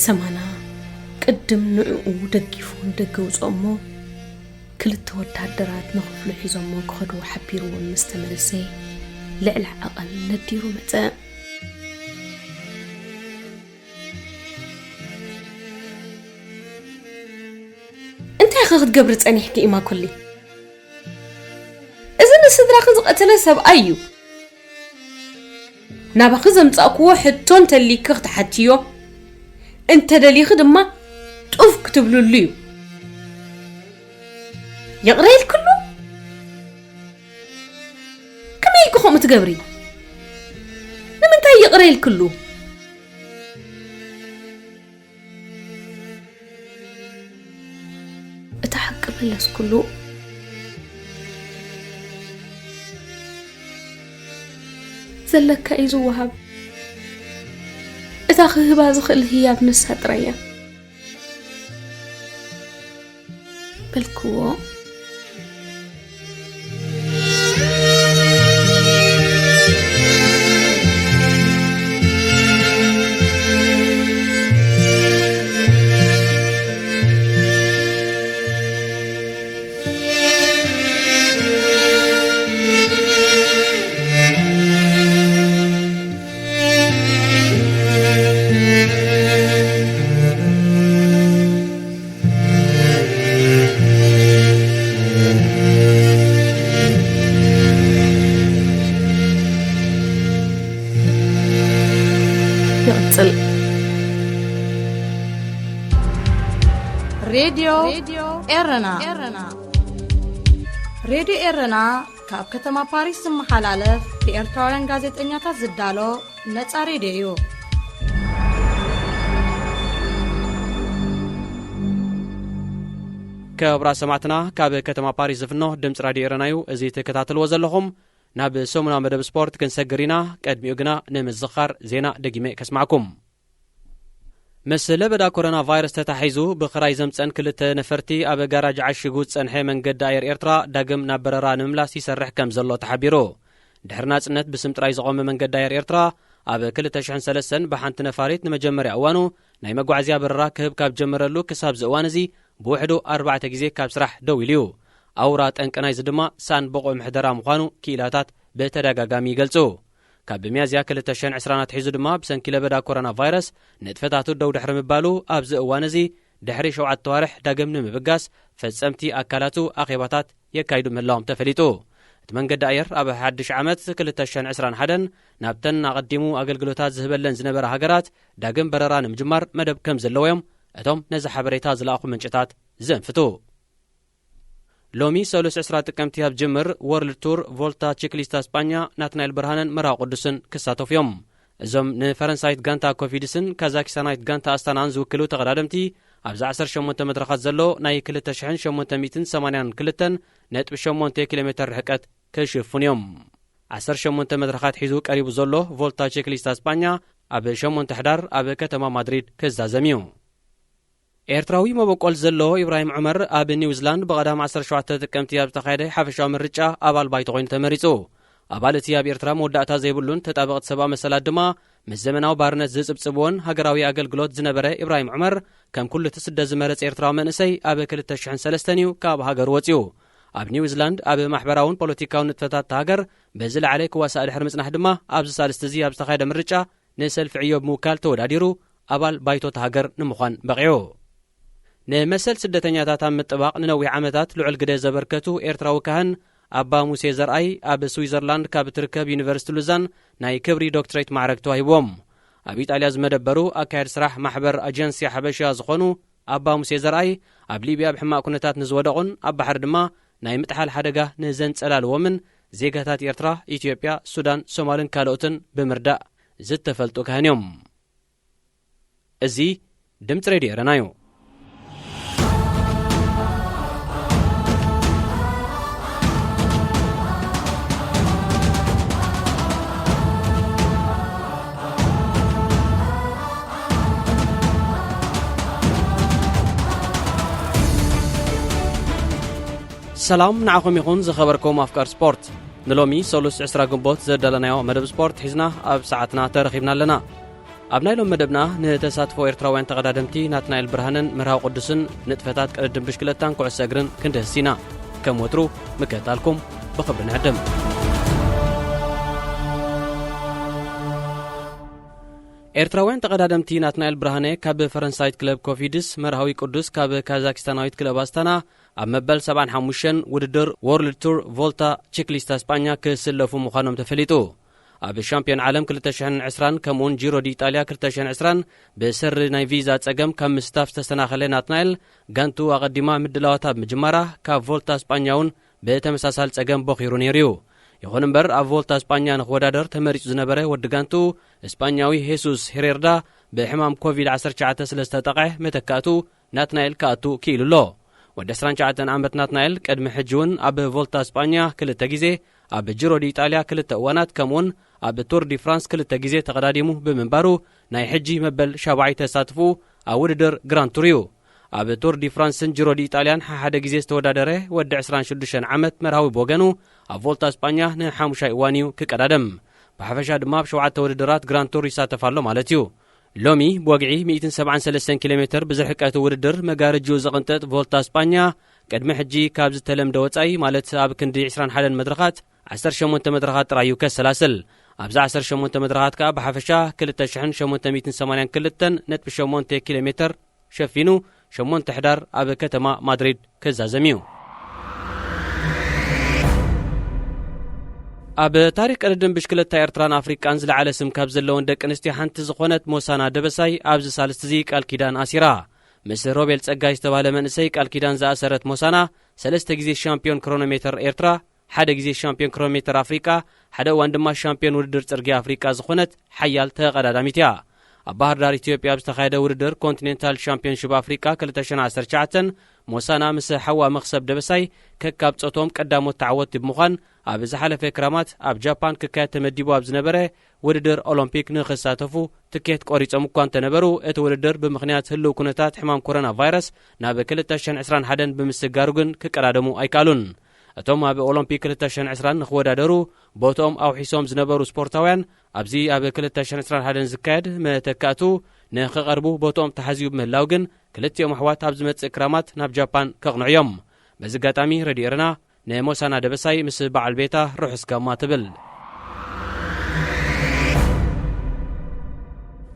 ሰማና ቅድም ንዕኡ ደጊፉ ንደገ ውጽኦ እሞ፣ ክልተ ወታደራት ንኽፍሉ ሒዞሞ ክኸዱ ሓቢርዎም ምስ ተመልሰ፣ ልዕሊ ዓቐን ነዲሩ መጸ። ክትገብሪ ጸኒሕኪ ኢማ ኩሊ? እዚ ንስድራኺ ዝቐተለ ሰብኣይ እዩ። ናባኺ ዘምጻእክዎ ሕቶ እንተሊኪ ክትሓትዮ፣ እንተደሊኺ ድማ ጡፍ ክትብልሉ እዩ። ይቕረ ኢልክሉ? ከመይ ኢልኪ ከምኡ ትገብሪ? ንምንታይ ይቕረ ኢልክሉ? እታ ሓቂ መለስኩሉ። ዘለካ እዩ ዝወሃብ። እታ ክህባ ዝኽእል ህያብ ንሳ ጥራይ እያ። በልክዎ። ይቕጽል። ሬድዮ ኤረና። ሬድዮ ኤረና ካብ ከተማ ፓሪስ ዝመሓላለፍ ብኤርትራውያን ጋዜጠኛታት ዝዳሎ ነጻ ሬድዮ እዩ። ክቡራት ሰማዕትና፣ ካብ ከተማ ፓሪስ ዝፍኖ ድምፂ ራድዮ ኤረና እዩ። እዚ ትከታተልዎ ዘለኹም ናብ ሰሙናዊ መደብ ስፖርት ክንሰግር ኢና። ቀድሚኡ ግና ንምዝኻር ዜና ደጊመ ከስማዕኩም። ምስ ለበዳ ኮሮና ቫይረስ ተታሒዙ ብኽራይ ዘምፀን ክልተ ነፈርቲ ኣብ ጋራጅ ዓሽጉ ዝፀንሐ መንገዲ ኣየር ኤርትራ ዳግም ናብ በረራ ንምምላስ ይሰርሕ ከም ዘሎ ተሓቢሩ። ድሕሪ ናፅነት ብስም ጥራይ ዝቖመ መንገዲ ኣየር ኤርትራ ኣብ ክልተ ሽሕን ሰለስተን ብሓንቲ ነፋሪት ንመጀመርያ እዋኑ ናይ መጓዓዝያ በረራ ክህብ ካብ ጀመረሉ ክሳብ እዚ እዋን እዚ ብውሕዱ ኣርባዕተ ግዜ ካብ ስራሕ ደው ኢሉ እዩ። ኣውራ ጠንቂ ናይዚ ድማ ሳን ብቑዕ ምሕደራ ምዃኑ ክኢላታት ብተደጋጋሚ ይገልጹ። ካብ ሚያዝያ ክልተ ሽሕን ዕስራን ኣትሒዙ ድማ ብሰንኪ ለበዳ ኮሮና ቫይረስ ንጥፈታቱ ደው ድሕሪ ምባሉ ኣብዚ እዋን እዚ ድሕሪ ሸውዓተ ኣዋርሕ ዳግም ንምብጋስ ፈጸምቲ ኣካላቱ ኣኼባታት የካይዱ ምህላዎም ተፈሊጡ። እቲ መንገዲ ኣየር ኣብ ሓድሽ ዓመት ክልተ ሽሕን ዕስራን ሓደን ናብተን ኣቐዲሙ ኣገልግሎታት ዝህበለን ዝነበራ ሃገራት ዳግም በረራ ንምጅማር መደብ ከም ዘለዎ እዮም እቶም ነዚ ሓበሬታ ዝለኣኹ ምንጭታት ዘንፍቱ። ሎሚ ሰሉስ ዕስራ ጥቅምቲ ኣብ ጅምር ወርልድ ቱር ቮልታ ቺክሊስታ ስጳኛ ናትናኤል ብርሃንን መርሃዊ ቅዱስን ክሳተፉ እዮም። እዞም ንፈረንሳይት ጋንታ ኮቪድስን ካዛኪስታናይት ጋንታ ኣስታናን ዝውክሉ ተቐዳደምቲ ኣብዚ ዓሰርተ ሸሞንተ መድረኻት ዘሎ ናይ ክልተ ሽሕን ሸሞንተ ሚእትን ሰማንያን ክልተን ነጥቢ ሸሞንተ ኪሎ ሜተር ርሕቀት ክሽፍኑ እዮም። ዓሰርተ ሸሞንተ መድረኻት ሒዙ ቀሪቡ ዘሎ ቮልታ ቺክሊስታ ስጳኛ ኣብ ሸሞንተ ሕዳር ኣብ ከተማ ማድሪድ ክዛዘም እዩ። ኤርትራዊ መበቆል ዘለዎ ኢብራሂም ዑመር ኣብ ኒውዚላንድ ብቐዳም ዓሰርተ ሸውዓተ ጥቅምቲ ኣብ ዝተኻየደ ሓፈሻዊ ምርጫ ኣባል ባይቶ ኮይኑ ተመሪጹ። ኣባል እቲ ኣብ ኤርትራ መወዳእታ ዘይብሉን ተጣበቕቲ ሰብኣዊ መሰላት ድማ ምስ ዘመናዊ ባርነት ዝጽብጽብዎን ሃገራዊ ኣገልግሎት ዝነበረ ኢብራሂም ዑመር፣ ከም ኩሉ እቲ ስደት ዝመረጸ ኤርትራዊ መንእሰይ፣ ኣብ ክልተ ሽሕን ሰለስተን እዩ ካብ ሃገሩ ወጺኡ። ኣብ ኒውዚላንድ ኣብ ማሕበራውን ፖለቲካውን ንጥፈታት እታ ሃገር ብዝለዓለ ክዋሳእ ድሕሪ ምጽናሕ ድማ ኣብዚ ሳልስቲ እዚ ኣብ ዝተኻየደ ምርጫ ንሰልፊ ዕዮ ብምውካል ተወዳዲሩ ኣባል ባይቶ እታ ሃገር ንምዃን በቒዑ። ንመሰል ስደተኛታት ኣብ ምጥባቕ ንነዊሕ ዓመታት ልዑል ግደ ዘበርከቱ ኤርትራዊ ካህን ኣባ ሙሴ ዘርኣይ ኣብ ስዊዘርላንድ ካብ እትርከብ ዩኒቨርሲቲ ሉዛን ናይ ክብሪ ዶክትሬት ማዕረግ ተዋሂብዎም። ኣብ ኢጣልያ ዝመደበሩ ኣካየድ ስራሕ ማሕበር ኣጀንስያ ሓበሻ ዝኾኑ ኣባ ሙሴ ዘርኣይ ኣብ ሊብያ ኣብ ሕማቕ ኩነታት ንዝወደቑን ኣብ ባሕሪ ድማ ናይ ምጥሓል ሓደጋ ንዘንጸላልዎምን ዜጋታት ኤርትራ፣ ኢትዮጵያ፣ ሱዳን፣ ሶማልን ካልኦትን ብምርዳእ ዝተፈልጡ ካህን እዮም። እዚ ድምፂ ሬድዮ ኤረና እዩ። ሰላም ንዓኹም ይኹን ዝኸበርኩም ኣፍቃር ስፖርት። ንሎሚ ሰሉስ ዕስራ ግንቦት ዘዳለናዮ መደብ ስፖርት ሒዝና ኣብ ሰዓትና ተረኺብና ኣለና። ኣብ ናይ ሎም መደብና ንተሳትፎ ኤርትራውያን ተቐዳደምቲ ናትናኤል ብርሃንን መርሃዊ ቅዱስን ንጥፈታት ቅድድም ብሽክለታን ኩዕሶ እግርን ክንድህስ ኢና። ከም ወትሩ ምክትታልኩም ብኽብሪ ንዕድም። ኤርትራውያን ተቐዳደምቲ ናትናኤል ብርሃነ ካብ ፈረንሳይት ክለብ ኮፊድስ፣ መርሃዊ ቅዱስ ካብ ካዛክስታናዊት ክለብ ኣስታና ኣብ መበል ሰብዓን ሓሙሽተን ውድድር ወርልድ ቱር ቮልታ ቺክሊስታ ስጳኛ ክስለፉ ምዃኖም ተፈሊጡ። ኣብ ሻምፒዮን ዓለም ክልተ ሽሕን ዕስራን ከምኡውን ጂሮ ዲ ኢጣልያ ክልተ ሽሕን ዕስራን ብሰሪ ናይ ቪዛ ጸገም ካብ ምስታፍ ዝተሰናኸለ ናትናኤል፣ ጋንቱ ኣቐዲማ ምድላዋት ኣብ ምጅማራ ካብ ቮልታ ስጳኛ እውን ብተመሳሳል ጸገም ቦኺሩ ነይሩ እዩ። ይኹን እምበር ኣብ ቮልታ ስጳኛ ንክወዳደር ተመሪጹ ዝነበረ ወዲ ጋንቱ እስጳኛዊ ሄሱስ ሄሬርዳ ብሕማም ኮቪድ ዓሰርተ ትሽዓተ ስለ ዝተጠቕዐ መተካእቱ ናትናኤል ክኣቱ ክኢሉ ኣሎ። ወዲ ዕስራን ትሽዓተን ዓመት ናትናኤል ቅድሚ ሕጂ እውን ኣብ ቮልታ ስጳኛ ክልተ ግዜ፣ ኣብ ጂሮ ዲ ኢጣልያ ክልተ እዋናት ከምኡውን ኣብ ቱር ዲ ፍራንስ ክልተ ግዜ ተቐዳዲሙ ብምንባሩ ናይ ሕጂ መበል ሻብዓይ ተሳትፉ ኣብ ውድድር ግራንድ ቱር እዩ። ኣብ ቱር ዲ ፍራንስን ጂሮ ዲ ኢጣልያን ሓሓደ ግዜ ዝተወዳደረ ወዲ ዕስራን ሽዱሽተን ዓመት መርሃዊ ብወገኑ ኣብ ቮልታ ስጳኛ ንሓሙሻይ እዋን እዩ ክቀዳደም። ብሓፈሻ ድማ ኣብ ሸውዓተ ውድድራት ግራንድ ቱር ይሳተፍ ኣሎ ማለት እዩ። ሎሚ ብወግዒ ሚእትን ሰብዓን ሰለስተን ኪሎ ሜትር ብዝርሕቀቱ ውድድር መጋረጅኡ ዝቕንጥጥ ቮልታ ስጳኛ ቅድሚ ሕጂ ካብ ዝተለምደ ወጻኢ ማለት ኣብ ክንዲ ዕስራን ሓደን መድረኻት ዓሰርተ ሸሞንተ መድረኻት ጥራይ እዩ ከሰላስል። ኣብዚ ዓሰርተ ሸሞንተ መድረኻት ከኣ ብሓፈሻ ክልተ ሽሕን ሸሞንተ ሚእትን ሰማንያን ክልተን ነጥቢ ሸሞንተ ኪሎ ሜትር ሸፊኑ ሸሞንተ ሕዳር ኣብ ከተማ ማድሪድ ክዛዘም እዩ። ኣብ ታሪኽ ቅድድም ብሽክለታ ኤርትራን ኣፍሪቃን ዝለዓለ ስም ካብ ዘለወን ደቂ ኣንስትዮ ሓንቲ ዝኾነት ሞሳና ደበሳይ ኣብዚ ሳልስቲ እዚ ቃል ኪዳን ኣሲራ። ምስ ሮቤል ጸጋይ ዝተባህለ መንእሰይ ቃል ኪዳን ዝኣሰረት ሞሳና፣ ሰለስተ ግዜ ሻምፒዮን ክሮኖሜተር ኤርትራ፣ ሓደ ግዜ ሻምፒዮን ክሮኖሜተር ኣፍሪቃ፣ ሓደ እዋን ድማ ሻምፒዮን ውድድር ጽርግያ ኣፍሪቃ ዝኾነት ሓያል ተቐዳዳሚት እያ። ኣብ ባህር ዳር ኢትዮጵያ ኣብ ዝተኻየደ ውድድር ኮንቲኔንታል ሻምፒዮንሺፕ ኣፍሪቃ ክልተ ሽሕን ዓሰርተ ትሽዓተን፣ ሞሳና ምስ ሓዋ መኽሰብ ደበሳይ ከካብ ጾቶም ቀዳሞት ተዓወትቲ ብምዃን፣ ኣብ ዝሓለፈ ክራማት ኣብ ጃፓን ክካየድ ተመዲቡ ኣብ ዝነበረ ውድድር ኦሎምፒክ ንኽሳተፉ ትኬት ቆሪጾም እኳ እንተነበሩ፣ እቲ ውድድር ብምኽንያት ህልው ኩነታት ሕማም ኮሮና ቫይረስ ናብ ክልተ ሽሕን ዕስራን ሓደን ብምስጋሩ ግን ክቀዳደሙ ኣይከኣሉን። እቶም ኣብ ኦሎምፒክ ክልተ ሽሕን ዕስራን ንኽወዳደሩ ቦትኦም ኣውሒሶም ዝነበሩ ስፖርታውያን፣ ኣብዚ ኣብ ክልተ ሽሕን ዕስራን ሓደን ዝካየድ መተካእቱ ንኽቐርቡ ቦትኦም ተሓዚኡ ብምህላው ግን፣ ክልቲኦም ኣሕዋት ኣብ ዝመጽእ ክራማት ናብ ጃፓን ከቕንዑ እዮም። በዚ ኣጋጣሚ ሬድዮ ኤረና ንሞሳና ደበሳይ ምስ በዓል ቤታ ርሑስ ጋማ ትብል።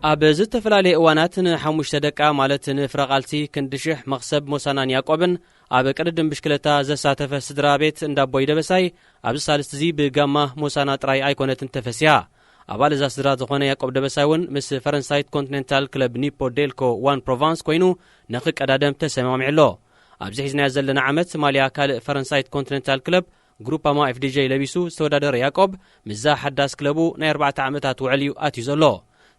ኣብ ዝተፈላለየ እዋናት ንሓሙሽተ ደቃ ማለት ንፍረ ቃልሲ ክንዲ ሽሕ መኽሰብ ሞሳናን ያዕቆብን ኣብ ቅድድም ብሽክለታ ዘሳተፈ ስድራ ቤት እንዳቦይ ደበሳይ ኣብዚ ሳልስቲ እዚ ብጋማ ሞሳና ጥራይ ኣይኮነትን ተፈሲያ። ኣባል እዛ ስድራ ዝኾነ ያዕቆብ ደበሳይ እውን ምስ ፈረንሳይት ኮንቲኔንታል ክለብ ኒፖ ዴልኮ ዋን ፕሮቫንስ ኮይኑ ንኽቀዳደም ተሰማሚዑ ኣሎ። ኣብዚ ሒዝናዮ ዘለና ዓመት ማልያ ካልእ ፈረንሳይት ኮንቲኔንታል ክለብ ግሩፓማ ኤፍዲጄ ለቢሱ ዝተወዳደረ ያዕቆብ፣ ምስዛ ሓዳስ ክለቡ ናይ ኣርባዕተ ዓመታት ውዕል እዩ ኣትዩ ዘሎ።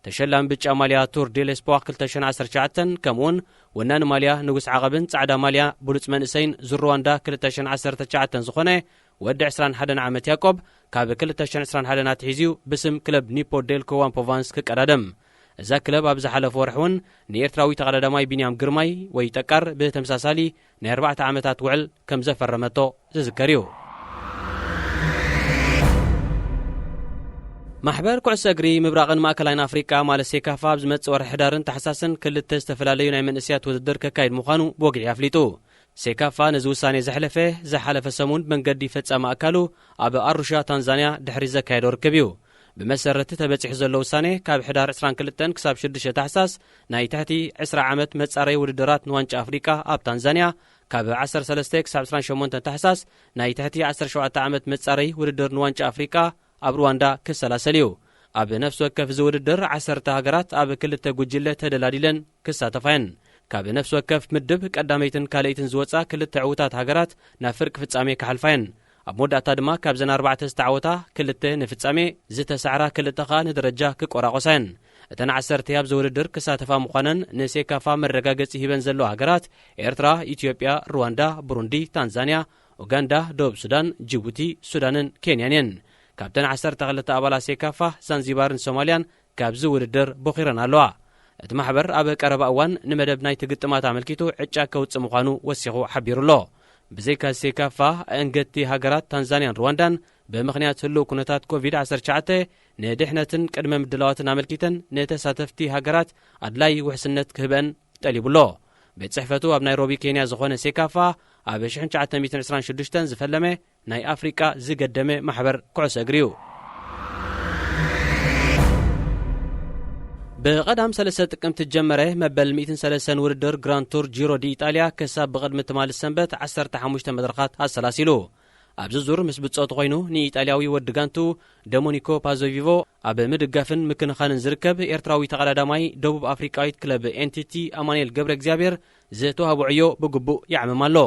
ተሸላሚ ብጫ ማልያ ቱር ዴ ሌስፖዋ ክልተ ሽሕን ዓሰርተ ትሽዓተን፣ ከምኡውን ወናኒ ማልያ ንጉስ ዓቐብን ጻዕዳ ማልያ ብሉጽ መንእሰይን ዙር ሩዋንዳ ክልተ ሽሕን ዓሰርተ ትሽዓተን ዝኾነ ወዲ ዕስራን ሓደን ዓመት ያዕቆብ፣ ካብ ክልተ ሽሕን ዕስራን ሓደን ኣትሒዙ ብስም ክለብ ኒፖ ዴልኮ ዋን ፕሮቫንስ ክቀዳደም። እዛ ክለብ ኣብ ዝሓለፈ ወርሒ እውን ንኤርትራዊ ተቐዳዳማይ ቢንያም ግርማይ ወይ ጠቃር ብተመሳሳሊ ናይ ኣርባዕተ ዓመታት ውዕል ከም ዘፈረመቶ ዝዝከር እዩ። ማሕበር ኩዕሶ እግሪ ምብራቕን ማእከላይን ኣፍሪቃ ማለት ሴካፋ ኣብ ዝመጽእ ወርሒ ሕዳርን ታሕሳስን ክልተ ዝተፈላለዩ ናይ መንእስያት ውድድር ከካይድ ምዃኑ ብወግዒ ኣፍሊጡ። ሴካፋ ነዚ ውሳኔ ዘሕለፈ፣ ዝሓለፈ ሰሙን መንገዲ ፈጻሚ ኣካሉ ኣብ ኣሩሻ ታንዛንያ ድሕሪ ዘካየዶ ርክብ እዩ። ብመሰረት ተበጺሑ ዘሎ ውሳኔ፣ ካብ ሕዳር ዕስራን ክልተን ክሳብ ሽዱሽተ ታሕሳስ ናይ ትሕቲ ዕስራ ዓመት መጻረይ ውድድራት ንዋንጫ ኣፍሪቃ ኣብ ታንዛንያ፣ ካብ ዓሰርተ ሰለስተ ክሳብ ዕስራን ሸሞንተን ታሕሳስ ናይ ትሕቲ ዓሰርተ ሸውዓተ ዓመት መጻረይ ውድድር ንዋንጫ ኣፍሪቃ ኣብ ሩዋንዳ ክሰላሰል እዩ። ኣብ ነፍሲ ወከፍ እዚ ውድድር ዓሰርተ ሃገራት ኣብ ክልተ ጉጅለ ተደላዲለን ክሳተፋ እየን። ካብ ነፍሲ ወከፍ ምድብ ቀዳመይትን ካልኣይትን ዝወጻ ክልተ ዕዉታት ሃገራት ናብ ፍርቂ ፍጻሜ ክሓልፋ እየን። ኣብ መወዳእታ ድማ ካብዘን ኣርባዕተ ዝተዓወታ ክልተ ንፍጻሜ፣ ዝተሳዕራ ክልተ ከኣ ንደረጃ ክቆራቆሳ እየን። እተን ዓሰርተ ኣብዚ ውድድር ክሳተፋ ምዃነን ንሴካፋ መረጋገጺ ሂበን ዘለዋ ሃገራት ኤርትራ፣ ኢትዮጵያ፣ ሩዋንዳ፣ ብሩንዲ፣ ታንዛንያ፣ ኡጋንዳ፣ ደቡብ ሱዳን፣ ጅቡቲ፣ ሱዳንን ኬንያን እየን። ካብተን ዓሰርተ ክልተ ኣባላት ሴካፋ፣ ዛንዚባርን ሶማልያን ካብዚ ውድድር ቦኺረን ኣለዋ። እቲ ማሕበር ኣብ ቀረባ እዋን ንመደብ ናይቲ ግጥማት ኣመልኪቱ ዕጫ ከውጽእ ምዃኑ ወሲኹ ሓቢሩ ኣሎ። ብዘይካ ሴካፋ፣ ኣንገድቲ ሃገራት ታንዛንያን ሩዋንዳን ብምኽንያት ህልው ኩነታት ኮቪድ ዓሰርተ ትሽዓተ ንድሕነትን ቅድመ ምድላዋትን ኣመልኪተን ንተሳተፍቲ ሃገራት ኣድላይ ውሕስነት ክህበን ጠሊቡ ኣሎ። ቤት ጽሕፈቱ ኣብ ናይሮቢ ኬንያ ዝኾነ ሴካፋ፣ ኣብ ሽሕን ትሽዓተ ሚእትን ዕስራን ሽዱሽተን ዝፈለመ ናይ ኣፍሪቃ ዝገደመ ማሕበር ኩዕሶ እግሪ እዩ። ብቐዳም ሰለስተ ጥቅምቲ ዝጀመረ መበል ሚእትን ሰለስተን ውድድር ግራንድ ቱር ጂሮ ዲ ኢጣልያ ክሳብ ብቕድሚ ትማሊ ሰንበት ዓሰርተ ሓሙሽተ መድረኻት ኣሰላሲሉ። ኣብዚ ዙር ምስ ብጾቱ ኮይኑ ንኢጣልያዊ ወዲ ጋንቱ ዶሚኒኮ ፓዞቪቮ ኣብ ምድጋፍን ምክንኻንን ዝርከብ ኤርትራዊ ተቐዳዳማይ ደቡብ ኣፍሪቃዊት ክለብ ኤንቲቲ ኣማኑኤል ገብረ እግዚኣብሔር ዝተዋህቦ ዕዮ ብግቡእ ይዓምም ኣሎ።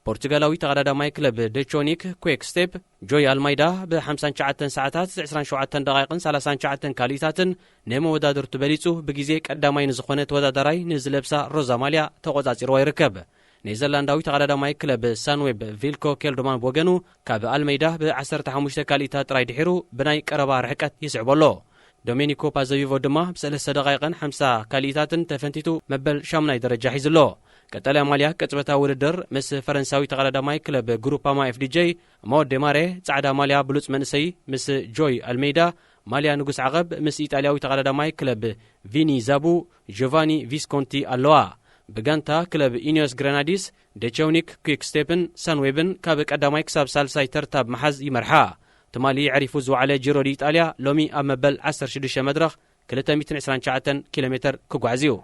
ፖርቱጋላዊ ተቐዳዳማይ ክለብ ደቾኒክ ኩዌክ ስቴፕ ጆይ ኣልማይዳ ብ-ሓምሳን ትሽዓተን ሰዓታት ዕስራን ሸውዓተን ደቓይቕን ሰላሳን ትሽዓተን ካልኢታትን ንመወዳድርቱ በሊጹ ብግዜ ቀዳማይ ንዝኾነ ተወዳዳራይ ንዝለብሳ ሮዛ ማልያ ተቖጻጺርዋ ይርከብ። ኔዘርላንዳዊ ተቐዳዳማይ ክለብ ሳንዌብ ቪልኮ ኬልዶማን ብወገኑ ካብ ኣልመይዳ ብ-ዓሰርተ ሓሙሽተ ካልኢታት ጥራይ ድሒሩ ብናይ ቀረባ ርሕቀት ይስዕቦ ኣሎ። ዶሜኒኮ ፓዘቪቮ ድማ ብሰለስተ ደቓይቕን ሓምሳ ካልኢታትን ተፈንቲቱ መበል ሻሙናይ ደረጃ ሒዙ ኣሎ። ቀጠልያ ማልያ ቅጽበታዊ ውድድር ምስ ፈረንሳዊ ተቐዳዳማይ ክለብ ግሩፓማ ኤፍዲጄ ማወዴ ማሬ፣ ጻዕዳ ማልያ ብሉጽ መንእሰይ ምስ ጆይ ኣልሜይዳ፣ ማልያ ንጉስ ዓቐብ ምስ ኢጣልያዊ ተቐዳዳማይ ክለብ ቪኒ ዛቡ ጆቫኒ ቪስኮንቲ ኣለዋ። ብጋንታ ክለብ ኢኒዮስ ግረናዲስ፣ ደቸውኒክ ኩክ ስቴፕን ሳንዌብን ካብ ቀዳማይ ክሳብ ሳልሳይ ተርታብ መሓዝ ይመርሓ። ትማሊ ዕሪፉ ዝወዓለ ጂሮ ዲ ኢጣልያ ሎሚ ኣብ መበል ዓሰርተ ሽዱሽተ መድረኽ ክልተ ሚእትን ዕስራን ትሽዓተን ኪሎ ሜተር ክጓዓዝ እዩ።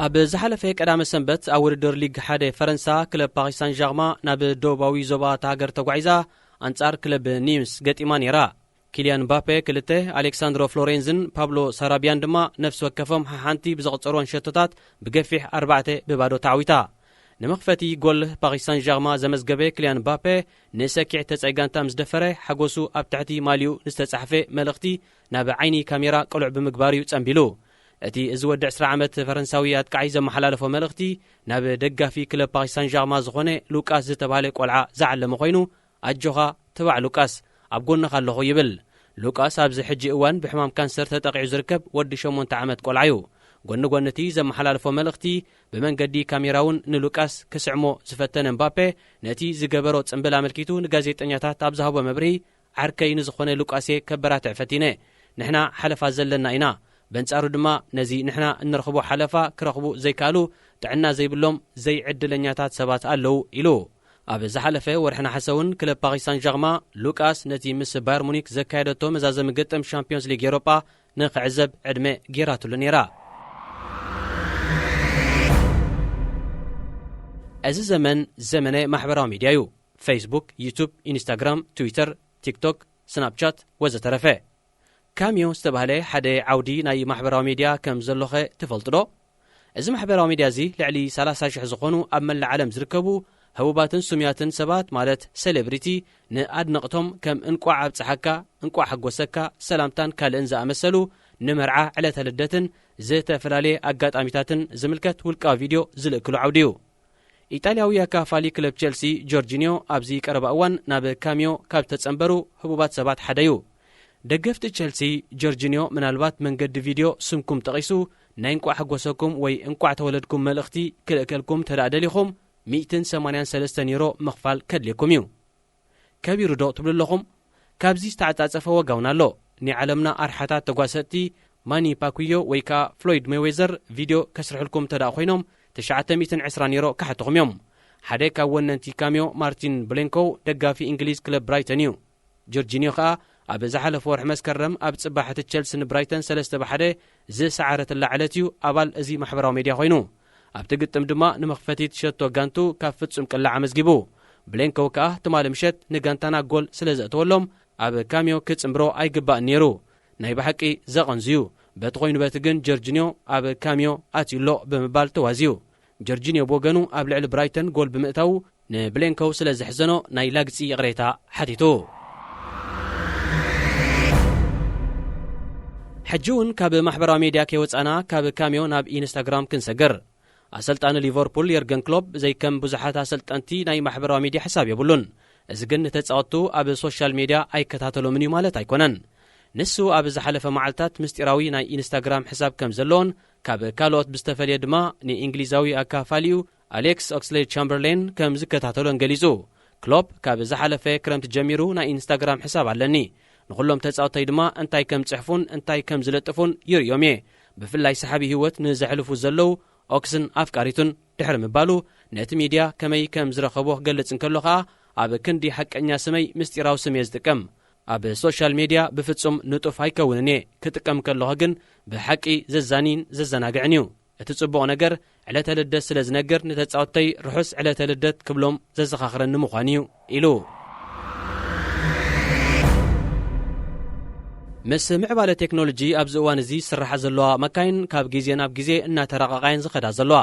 ኣብ ዝሓለፈ ቀዳመ ሰንበት ኣብ ውድድር ሊግ ሓደ ፈረንሳ ክለብ ፓሪስ ሳን ዣርማ ናብ ደቡባዊ ዞባ እታ ሃገር ተጓዒዛ ኣንጻር ክለብ ኒምስ ገጢማ ነይራ። ኪልያን ምባፔ ክልተ፣ ኣሌክሳንድሮ ፍሎሬንዝን ፓብሎ ሳራቢያን ድማ ነፍሲ ወከፎም ሓሓንቲ ብዘቕጸርወን ሸቶታት ብገፊሕ ኣርባዕተ ብባዶ ተዓዊታ። ንመኽፈቲ ጎል ፓሪስ ሳን ዣርማ ዘመዝገበ ኪልያን ምባፔ ንሰኪዕ ተጻይ ጋንታ ምስ ደፈረ ሓጎሱ ኣብ ትሕቲ ማልዩ ንዝተጻሕፈ መልእኽቲ ናብ ዓይኒ ካሜራ ቅሉዕ ብምግባር እዩ ጸንቢሉ። እቲ እዚ ወዲ ዕስራ ዓመት ፈረንሳዊ ኣጥቃዓይ ዘመሓላለፎ መልእኽቲ ናብ ደጋፊ ክለብ ፓሪስ ሳን ዣርማ ዝኾነ ሉቃስ ዝተባህለ ቆልዓ ዝዓለመ ኮይኑ፣ ኣጆኻ ትባዕ ሉቃስ፣ ኣብ ጎንኻ ኣለኹ ይብል። ሉቃስ ኣብዚ ሕጂ እዋን ብሕማም ካንሰር ተጠቒዑ ዝርከብ ወዲ ሸሞንተ ዓመት ቆልዓ እዩ። ጎኒ ጎኒ እቲ ዘመሓላልፎ መልእኽቲ ብመንገዲ ካሜራ እውን ንሉቃስ ክስዕሞ ዝፈተነ እምባፔ፣ ነቲ ዝገበሮ ጽምብል ኣመልኪቱ ንጋዜጠኛታት ኣብ ዝሃቦ መብርሂ፣ ዓርከይ ንዝኾነ ሉቃስ'የ ከበራትዕ ፈቲነ። ንሕና ሓለፋ ዘለና ኢና። በንጻሩ ድማ ነዚ ንሕና እንረኽቦ ሓለፋ ክረኽቡ ዘይከኣሉ ጥዕና ዘይብሎም ዘይዕድለኛታት ሰባት ኣለዉ ኢሉ። ኣብ ዝሓለፈ ወርሒ ነሓሰ እውን ክለብ ፓሪስ ሳን ዣርማ ሉቃስ ነቲ ምስ ባየር ሙኒክ ዘካየደቶ መዛዘሚ ግጥም ሻምፒዮንስ ሊግ ኤውሮጳ ንኽዕዘብ ዕድመ ጌራትሉ ነይራ። እዚ ዘመን ዘመነ ማሕበራዊ ሚድያ እዩ። ፌስቡክ፣ ዩቱብ፣ ኢንስታግራም፣ ትዊተር፣ ቲክቶክ፣ ስናፕቻት ወዘተረፈ። ካሚዮ ዝተባህለ ሓደ ዓውዲ ናይ ማሕበራዊ ሚድያ ከም ዘሎኸ ትፈልጡ ዶ? እዚ ማሕበራዊ ሚድያ እዚ ልዕሊ ሰላሳ ሽሕ ዝኾኑ ኣብ መላእ ዓለም ዝርከቡ ህቡባትን ስሙያትን ሰባት ማለት ሴሌብሪቲ ንኣድነቕቶም ከም እንቋዕ ኣብጽሓካ፣ እንቋዕ ሓጎሰካ ሰላምታን ካልእን ዝኣመሰሉ ንመርዓ፣ ዕለተ ልደትን ዝተፈላለየ ኣጋጣሚታትን ዝምልከት ውልቃዊ ቪድዮ ዝልእክሉ ዓውዲ እዩ። ኢጣልያዊ ኣካፋሊ ክለብ ቸልሲ ጆርጂኒዮ ኣብዚ ቀረባ እዋን ናብ ካሚዮ ካብ ተጸንበሩ ህቡባት ሰባት ሓደ እዩ። ደገፍቲ ቸልሲ ጆርጂኒዮ ምናልባት መንገዲ ቪድዮ ስምኩም ጠቒሱ ናይ እንቋዕ ሓጎሰኩም ወይ እንቋዕ ተወለድኩም መልእኽቲ ክልእከልኩም እንተ ደኣ ደሊኹም ሚእትን ሰማንያን ሰለስተን ዩሮ ምኽፋል ከድልየኩም እዩ። ከቢሩ ዶ ትብሉ ኣለኹም? ካብዚ ዝተዓጻጸፈ ዋጋ እውን ኣሎ። ናይ ዓለምና ኣርሓታት ተጓሰጥቲ ማኒ ፓኩዮ ወይ ከኣ ፍሎይድ ሜይዌዘር ቪድዮ ከስርሕልኩም እንተ ደኣ ኮይኖም ትሽዓተ ሚእትን ዕስራን ዩሮ ክሓትኹም እዮም። ሓደ ካብ ወነንቲ ካሚዮ ማርቲን ብሌንኮው ደጋፊ እንግሊዝ ክለብ ብራይተን እዩ። ጆርጂኒዮ ከኣ ኣብ ዝሓለፈ ወርሒ መስከረም ኣብ ጽባሕ እቲ ቸልሲ ንብራይተን ሰለስተ ብ ሓደ ዝሰዓረትላ ዕለት እዩ ኣባል እዚ ማሕበራዊ ሜድያ ኮይኑ። ኣብቲ ግጥም ድማ ንመኽፈቲት ሸቶ ጋንቱ ካብ ፍጹም ቅላዕ ኣመዝጊቡ። ብሌንኮው ከኣ ትማሊ ምሸት ንጋንታና ጎል ስለ ዘእተወሎም ኣብ ካሚዮ ክጽንብሮ ኣይግባእን ነይሩ። ናይ ብሓቂ ዘቐንዝዩ። በቲ ኮይኑ በቲ ግን ጀርጂኒዮ ኣብ ካሚዮ ኣትዩ ኣሎ ብምባል ተዋዝዩ። ጀርጂኒዮ ብወገኑ ኣብ ልዕሊ ብራይተን ጎል ብምእታዉ ንብሌንኮው ስለ ዘሕዘኖ ናይ ላግጺ ይቕሬታ ሓቲቱ። ሕጂ እውን ካብ ማሕበራዊ ሜድያ ከይወጻና ካብ ካሚዮ ናብ ኢንስታግራም ክንሰግር። ኣሰልጣኒ ሊቨርፑል የርገን ክሎፕ ዘይከም ብዙሓት ኣሰልጠንቲ ናይ ማሕበራዊ ሜድያ ሕሳብ የብሉን። እዚ ግን ንተጻወትቱ ኣብ ሶሻል ሜድያ ኣይከታተሎምን እዩ ማለት ኣይኮነን። ንሱ ኣብ ዝሓለፈ መዓልታት ምስጢራዊ ናይ ኢንስታግራም ሕሳብ ከም ዘለዎን ካብ ካልኦት ብዝተፈልየ ድማ ንእንግሊዛዊ ኣካፋሊኡ ኣሌክስ ኦክስሌድ ቻምበርሌን ከም ዝከታተሎን ገሊጹ። ክሎፕ ካብ ዝሓለፈ ክረምቲ ጀሚሩ ናይ ኢንስታግራም ሕሳብ ኣለኒ። ንኹሎም ተጻወተይ ድማ እንታይ ከም ጽሕፉን እንታይ ከም ዝለጥፉን ይርእዮም እየ። ብፍላይ ሰሓቢ ህይወት ንዘሕልፉ ዘለዉ ኦክስን ኣፍቃሪቱን ድሕሪ ምባሉ ነቲ ሚድያ ከመይ ከም ዝረኸቦ ክገልጽ እንከሎ ከኣ ኣብ ክንዲ ሓቀኛ ስመይ ምስጢራዊ ስም እየ ዝጥቀም። ኣብ ሶሻል ሜድያ ብፍጹም ንጡፍ ኣይከውንን እየ። ክጥቀም ከለኹ ግን ብሓቂ ዘዛንይን ዘዘናግዕን እዩ። እቲ ጽቡቕ ነገር፣ ዕለተ ልደት ስለ ዝነግር፣ ንተጻወትተይ ርሑስ ዕለተ ልደት ክብሎም ዘዘኻኽረኒ ምዃኑ እዩ፣ ኢሉ። ምስ ምዕባለ ቴክኖሎጂ ኣብዚ እዋን እዚ ዝስርሓ ዘለዋ መካይን ካብ ግዜ ናብ ግዜ እናተራቐቓየን ዝኸዳ ዘለዋ።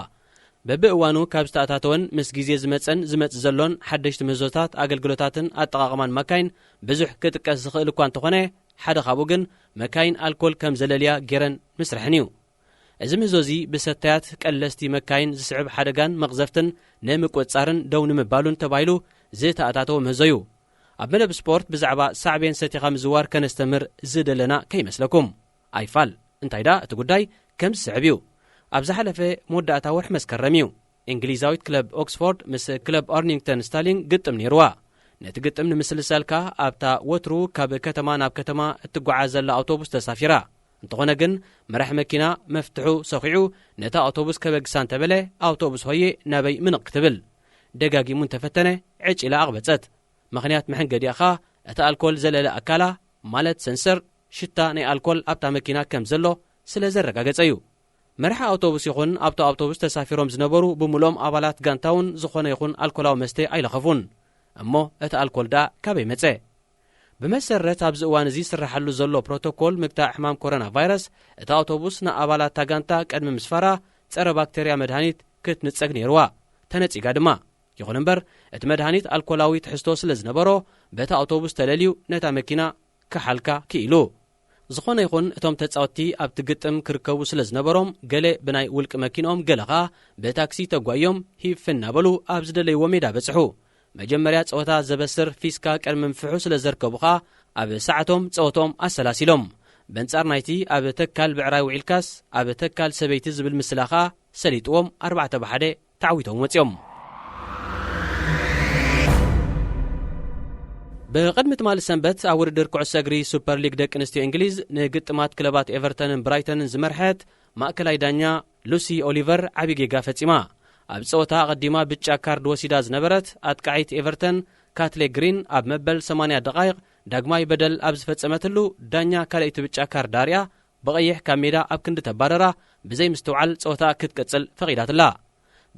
በብእዋኑ ካብ ዝተኣታተወን ምስ ግዜ ዝመጸን ዝመጽእ ዘሎን ሓደሽቲ ምህዞታት፣ ኣገልግሎታትን ኣጠቓቕማን መካይን ብዙሕ ክጥቀስ ዝኽእል እኳ እንተኾነ፣ ሓደ ካብኡ ግን መካይን ኣልኮል ከም ዘለልያ ጌረን ምስርሐን እዩ። እዚ ምህዞ እዚ ብሰታያት ቀለስቲ መካይን ዝስዕብ ሓደጋን መቕዘፍትን ንምቁጽጻርን ደው ንምባሉን ተባሂሉ ዝተኣታተወ ምህዞ እዩ። ኣብ መደብ ስፖርት ብዛዕባ ሳዕቤን ሰቲኻ ምዝዋር ከነስተምህር ዝደለና ከይመስለኩም። ኣይፋል፣ እንታይ ደኣ እቲ ጉዳይ ከም ዝስዕብ እዩ። ኣብ ዝሓለፈ መወዳእታ ወርሒ መስከረም እዩ። እንግሊዛዊት ክለብ ኦክስፎርድ ምስ ክለብ ኣርኒንግተን ስታሊንግ ግጥም ነይርዋ። ነቲ ግጥም ንምስልሳል ከኣ ኣብታ ወትሩ ካብ ከተማ ናብ ከተማ እትጓዓዝ ዘላ ኣውቶቡስ ተሳፊራ። እንተኾነ ግን መራሕ መኪና መፍትሑ ሰኺዑ ነታ ኣውቶቡስ ከበግሳ እንተበለ፣ ኣውቶቡስ ሆየ ናበይ ምንቕ ክትብል ደጋጊሙ እንተፈተነ፣ ዕጭ ኢላ ኣቕበጸት። ምኽንያት መሐንገዲኣ ኸኣ እቲ ኣልኮል ዘለለ ኣካላ፣ ማለት ሰንሰር፣ ሽታ ናይ ኣልኮል ኣብታ መኪና ከም ዘሎ ስለ ዘረጋገጸ እዩ። መራሒ ኣውቶቡስ ይኹን ኣብቲ ኣውቶቡስ ተሳፊሮም ዝነበሩ ብምሉኦም ኣባላት ጋንታ እውን ዝኾነ ይኹን ኣልኮላዊ መስተ ኣይለኸፉን። እሞ እቲ ኣልኮል ደኣ ካበይ መጸ? ብመሰረት ኣብዚ እዋን እዚ ዝስርሓሉ ዘሎ ፕሮቶኮል ምግታእ ሕማም ኮሮና ቫይረስ፣ እታ ኣውቶቡስ ንኣባላት እታ ጋንታ ቅድሚ ምስፋራ ጸረ ባክተርያ መድሃኒት ክትንጸግ ነይርዋ። ተነጺጋ ድማ። ይኹን እምበር፣ እቲ መድሃኒት ኣልኮላዊ ትሕዝቶ ስለ ዝነበሮ፣ በቲ ኣውቶቡስ ተለልዩ ነታ መኪና ክሓልካ ክኢሉ። ዝኾነ ይኹን፣ እቶም ተጻወትቲ ኣብቲ ግጥም ክርከቡ ስለ ዝነበሮም፣ ገለ ብናይ ውልቂ መኪንኦም፣ ገለ ኸኣ ብታክሲ ተጓዮም ሂፍ እናበሉ ኣብ ዝደለይዎ ሜዳ በጽሑ። መጀመርያ ጸወታ ዘበስር ፊስካ ቅድሚ ምፍሑ ስለ ዘርከቡ ኸኣ፣ ኣብ ሰዓቶም ጸወትኦም ኣሰላሲሎም። በንጻር ናይቲ ኣብ ተካል ብዕራይ ውዒልካስ ኣብ ተካል ሰበይቲ ዝብል ምስላ ኸኣ ሰሊጥዎም ኣርባዕተ ብ ሓደ ተዓዊቶም ወጺኦም። ብቕድሚ ትማሊ ሰንበት ኣብ ውድድር ኩዕሶ እግሪ ሱፐር ሊግ ደቂ ኣንስትዮ እንግሊዝ ንግጥማት ክለባት ኤቨርተንን ብራይተንን ዝመርሐት ማእከላይ ዳኛ ሉሲ ኦሊቨር ዓቢ ጌጋ ፈጺማ። ኣብ ጸወታ ኣቐዲማ ብጫ ካርድ ወሲዳ ዝነበረት ኣጥቃዒት ኤቨርተን ካትሌ ግሪን ኣብ መበል ሰማንያ ደቓይቕ ዳግማይ በደል ኣብ ዝፈጸመትሉ ዳኛ ካልኣይቲ ብጫ ካርድ ኣርያ ብቐይሕ ካብ ሜዳ ኣብ ክንዲ ተባረራ ብዘይ ምስትውዓል ጸወታ ክትቅጽል ፈቒዳትላ።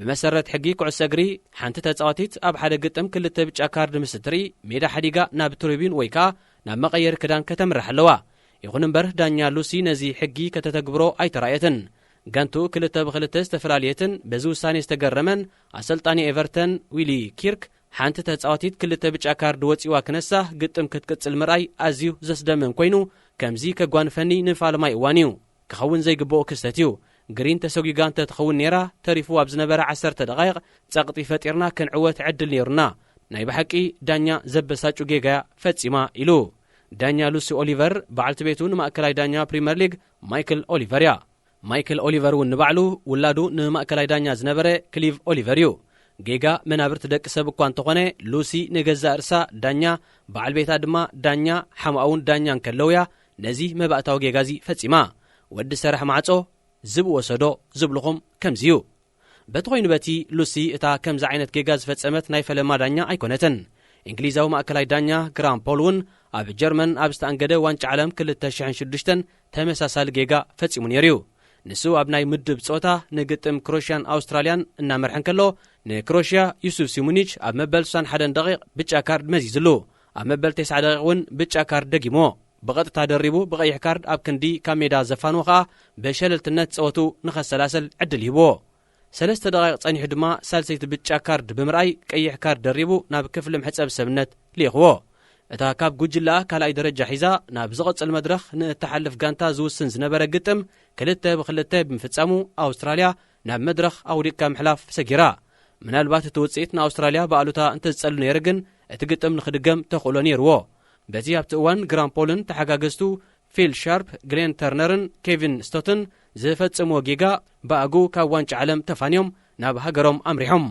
ብመሰረት ሕጊ ኩዕሶ እግሪ ሓንቲ ተጻዋቲት ኣብ ሓደ ግጥም ክልተ ብጫ ካርድ ምስ እትርኢ ሜዳ ሓዲጋ ናብ ትሪቢዩን ወይ ከኣ ናብ መቐየሪ ክዳን ከተምርሕ ኣለዋ። ይኹን እምበር ዳኛ ሉሲ ነዚ ሕጊ ከተተግብሮ ኣይተራእየትን። ጋንትኡ ክልተ ብክልተ ዝተፈላለየትን በዚ ውሳኔ ዝተገረመን ኣሰልጣኒ ኤቨርተን ዊሊ ኪርክ ሓንቲ ተጻዋቲት ክልተ ብጫ ካርድ ወጺዋ ክነሳ ግጥም ክትቅጽል ምርኣይ ኣዝዩ ዘስደምም ኮይኑ ከምዚ ከጓንፈኒ ንፋልማይ እዋን እዩ። ክኸውን ዘይግብኦ ክስተት እዩ። ግሪን ተሰጒጋ እንተ ትኸውን ነይራ ተሪፉ ኣብ ዝነበረ ዓሰርተ ደቓይቕ ጸቕጢ ፈጢርና ክንዕወት ዕድል ነይሩና። ናይ ብሓቂ ዳኛ ዘበሳጩ ጌጋያ ፈጺማ ኢሉ። ዳኛ ሉሲ ኦሊቨር በዓልቲ ቤቱ ንማእከላይ ዳኛ ፕሪምየር ሊግ ማይክል ኦሊቨር እያ። ማይክል ኦሊቨር እውን ንባዕሉ ውላዱ ንማእከላይ ዳኛ ዝነበረ ክሊቭ ኦሊቨር እዩ። ጌጋ መናብርቲ ደቂ ሰብ እኳ እንተኾነ ሉሲ ንገዛእ ርሳ ዳኛ በዓል ቤታ ድማ ዳኛ ሓማኡ እውን ዳኛ እንከለውያ ነዚ መባእታዊ ጌጋ እዚ ፈጺማ። ወዲ ሰራሕ ማዕጾ ዝብ ወሰዶ ዝብልኹም ከምዚ እዩ። በቲ ኮይኑ በቲ ሉሲ እታ ከምዚ ዓይነት ጌጋ ዝፈጸመት ናይ ፈለማ ዳኛ ኣይኮነትን። እንግሊዛዊ ማእከላይ ዳኛ ግራም ፖል እውን ኣብ ጀርመን ኣብ ዝተኣንገደ ዋንጫ ዓለም ክልተ ሽሕን ሽዱሽተን ተመሳሳሊ ጌጋ ፈጺሙ ነይሩ እዩ። ንሱ ኣብ ናይ ምድብ ጸወታ ንግጥም ክሮሽያን ኣውስትራልያን እናመርሐ እንከሎ ንክሮሽያ ዩሱፍ ሲሙኒች ኣብ መበል ስሳን ሓደን ደቂቕ ብጫ ካርድ መዚዝሉ። ኣብ መበል ተስዓ ደቂቕ እውን ብጫ ካርድ ደጊምዎ። ብቐጥታ ደሪቡ ብቐይሕ ካርድ ኣብ ክንዲ ካብ ሜዳ ዘፋንዎ ከኣ ብሸለልትነት ጸወቱ ንኸሰላሰል ዕድል ይህብዎ። ሰለስተ ደቓይቕ ጸኒሑ ድማ ሳልሰይቲ ብጫ ካርድ ብምርኣይ ቀይሕ ካርድ ደሪቡ ናብ ክፍሊ መሕጸቢ ሰብነት ልኢኽዎ። እታ ካብ ጉጅለኣ ካልኣይ ደረጃ ሒዛ ናብ ዝቕጽል መድረኽ ንእትሓልፍ ጋንታ ዝውስን ዝነበረ ግጥም ክልተ ብክልተ ብምፍጻሙ ኣውስትራልያ ናብ መድረኽ ኣውዲቕካ ምሕላፍ ሰጊራ። ምናልባት እቲ ውጽኢት ንኣውስትራልያ ብኣሉታ እንተዝጸሉ ነይሩ ግን እቲ ግጥም ንኽድገም ተኽእሎ ነይርዎ። በቲ ኣብቲ እዋን ግራም ፖልን ተሓጋገዝቱ ፊል ሻርፕ፣ ግሌን ተርነርን ኬቪን ስቶትን ዝፈጸምዎ ጌጋ ብኣግኡ ካብ ዋንጫ ዓለም ተፋንዮም ናብ ሃገሮም ኣምሪሖም።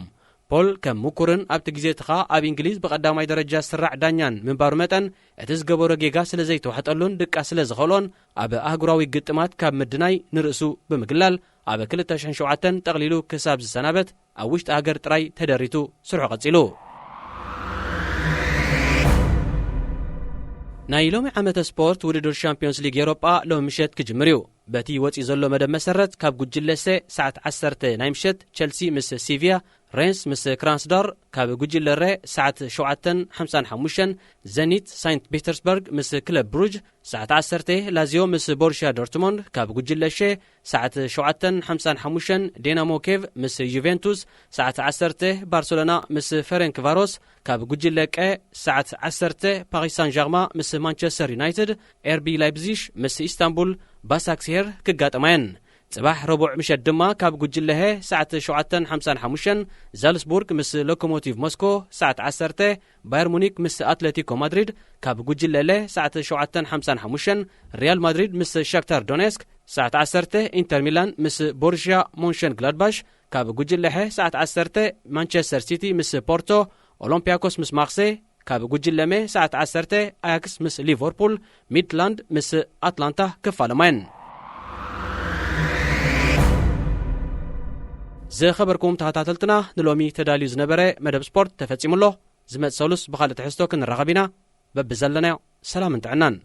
ፖል ከም ምኩርን ኣብቲ ግዜ እቲ ኸኣ ኣብ እንግሊዝ ብቐዳማይ ደረጃ ዝስራዕ ዳኛን ምንባሩ መጠን እቲ ዝገበሮ ጌጋ ስለ ዘይተዋሕጠሉን ድቃስ ስለ ዝኸልኦን ኣብ ኣህጉራዊ ግጥማት ካብ ምድናይ ንርእሱ ብምግላል ኣብ ክልተ ሽሕን ሸውዓተን ጠቕሊሉ ክሳብ ዝሰናበት ኣብ ውሽጢ ሃገር ጥራይ ተደሪቱ ስርሑ ቀጺሉ። ናይ ሎሚ ዓመተ ስፖርት ውድድር ሻምፒዮንስ ሊግ ኤሮጳ ሎሚ ምሸት ክጅምር እዩ። በቲ ወፂኡ ዘሎ መደብ መሰረት፣ ካብ ጉጅለ ሰ ሰዓት ዓሰርተ ናይ ምሸት ቸልሲ ምስ ሲቪያ፣ ሬንስ ምስ ክራንስዳር፣ ካብ ጉጅለ ረ ሰዓት ሸውዓተን ሓምሳን ሓሙሽተን ዘኒት ሳይንት ፒተርስበርግ ምስ ክለብ ብሩጅ፣ ሰዓት ዓሰርተ ላዚዮ ምስ ቦሩሽያ ዶርትሞንድ፣ ካብ ጉጅለ ሸ ሰዓት ሸውዓተን ሓምሳን ሓሙሽተን ዴናሞ ኬቭ ምስ ዩቬንቱስ፣ ሰዓት ዓሰርተ ባርሰሎና ምስ ፈረንክ ቫሮስ፣ ካብ ጉጅለ ቀ ሰዓት ዓሰርተ ፓሪስ ሳን ጀርማ ምስ ማንቸስተር ዩናይትድ፣ ኤርቢ ላይፕዚሽ ምስ ኢስታንቡል ባሳክስሄር ክጋጠማ እየን። ጽባሕ ረቡዕ ምሸት ድማ ካብ ጉጅለ ሀ ሰዓት ሸውዓተን ሓምሳን ሓሙሽተን ዛልስቡርግ ምስ ሎኮሞቲቭ ሞስኮ፣ ሰዓት ዓሰርተ ባየር ሙኒክ ምስ ኣትሌቲኮ ማድሪድ፣ ካብ ጉጅለ ለ ሰዓት ሸውዓተን ሓምሳን ሓሙሽተን ሪያል ማድሪድ ምስ ሻክታር ዶኔስክ፣ ሰዓት ዓሰርተ ኢንተር ሚላን ምስ ቦሩሽያ ሞንሸን ግላድባሽ፣ ካብ ጉጅለ ሐ ሰዓት ዓሰርተ ማንቸስተር ሲቲ ምስ ፖርቶ፣ ኦሎምፒያኮስ ምስ ማክሴ፣ ካብ ጉጅለ መ ሰዓት ዓሰርተ ኣያክስ ምስ ሊቨርፑል፣ ሚድላንድ ምስ ኣትላንታ ክፋለማ እየን። ዝኸበርኩም ተኸታተልትና፣ ንሎሚ ተዳልዩ ዝነበረ መደብ ስፖርት ተፈጺሙ ኣሎ። ዝመጽእ ሰሉስ ብኻልእ ትሕዝቶ ክንራኸብ ኢና። በብዘለናዮ ሰላምን ጥዕናን።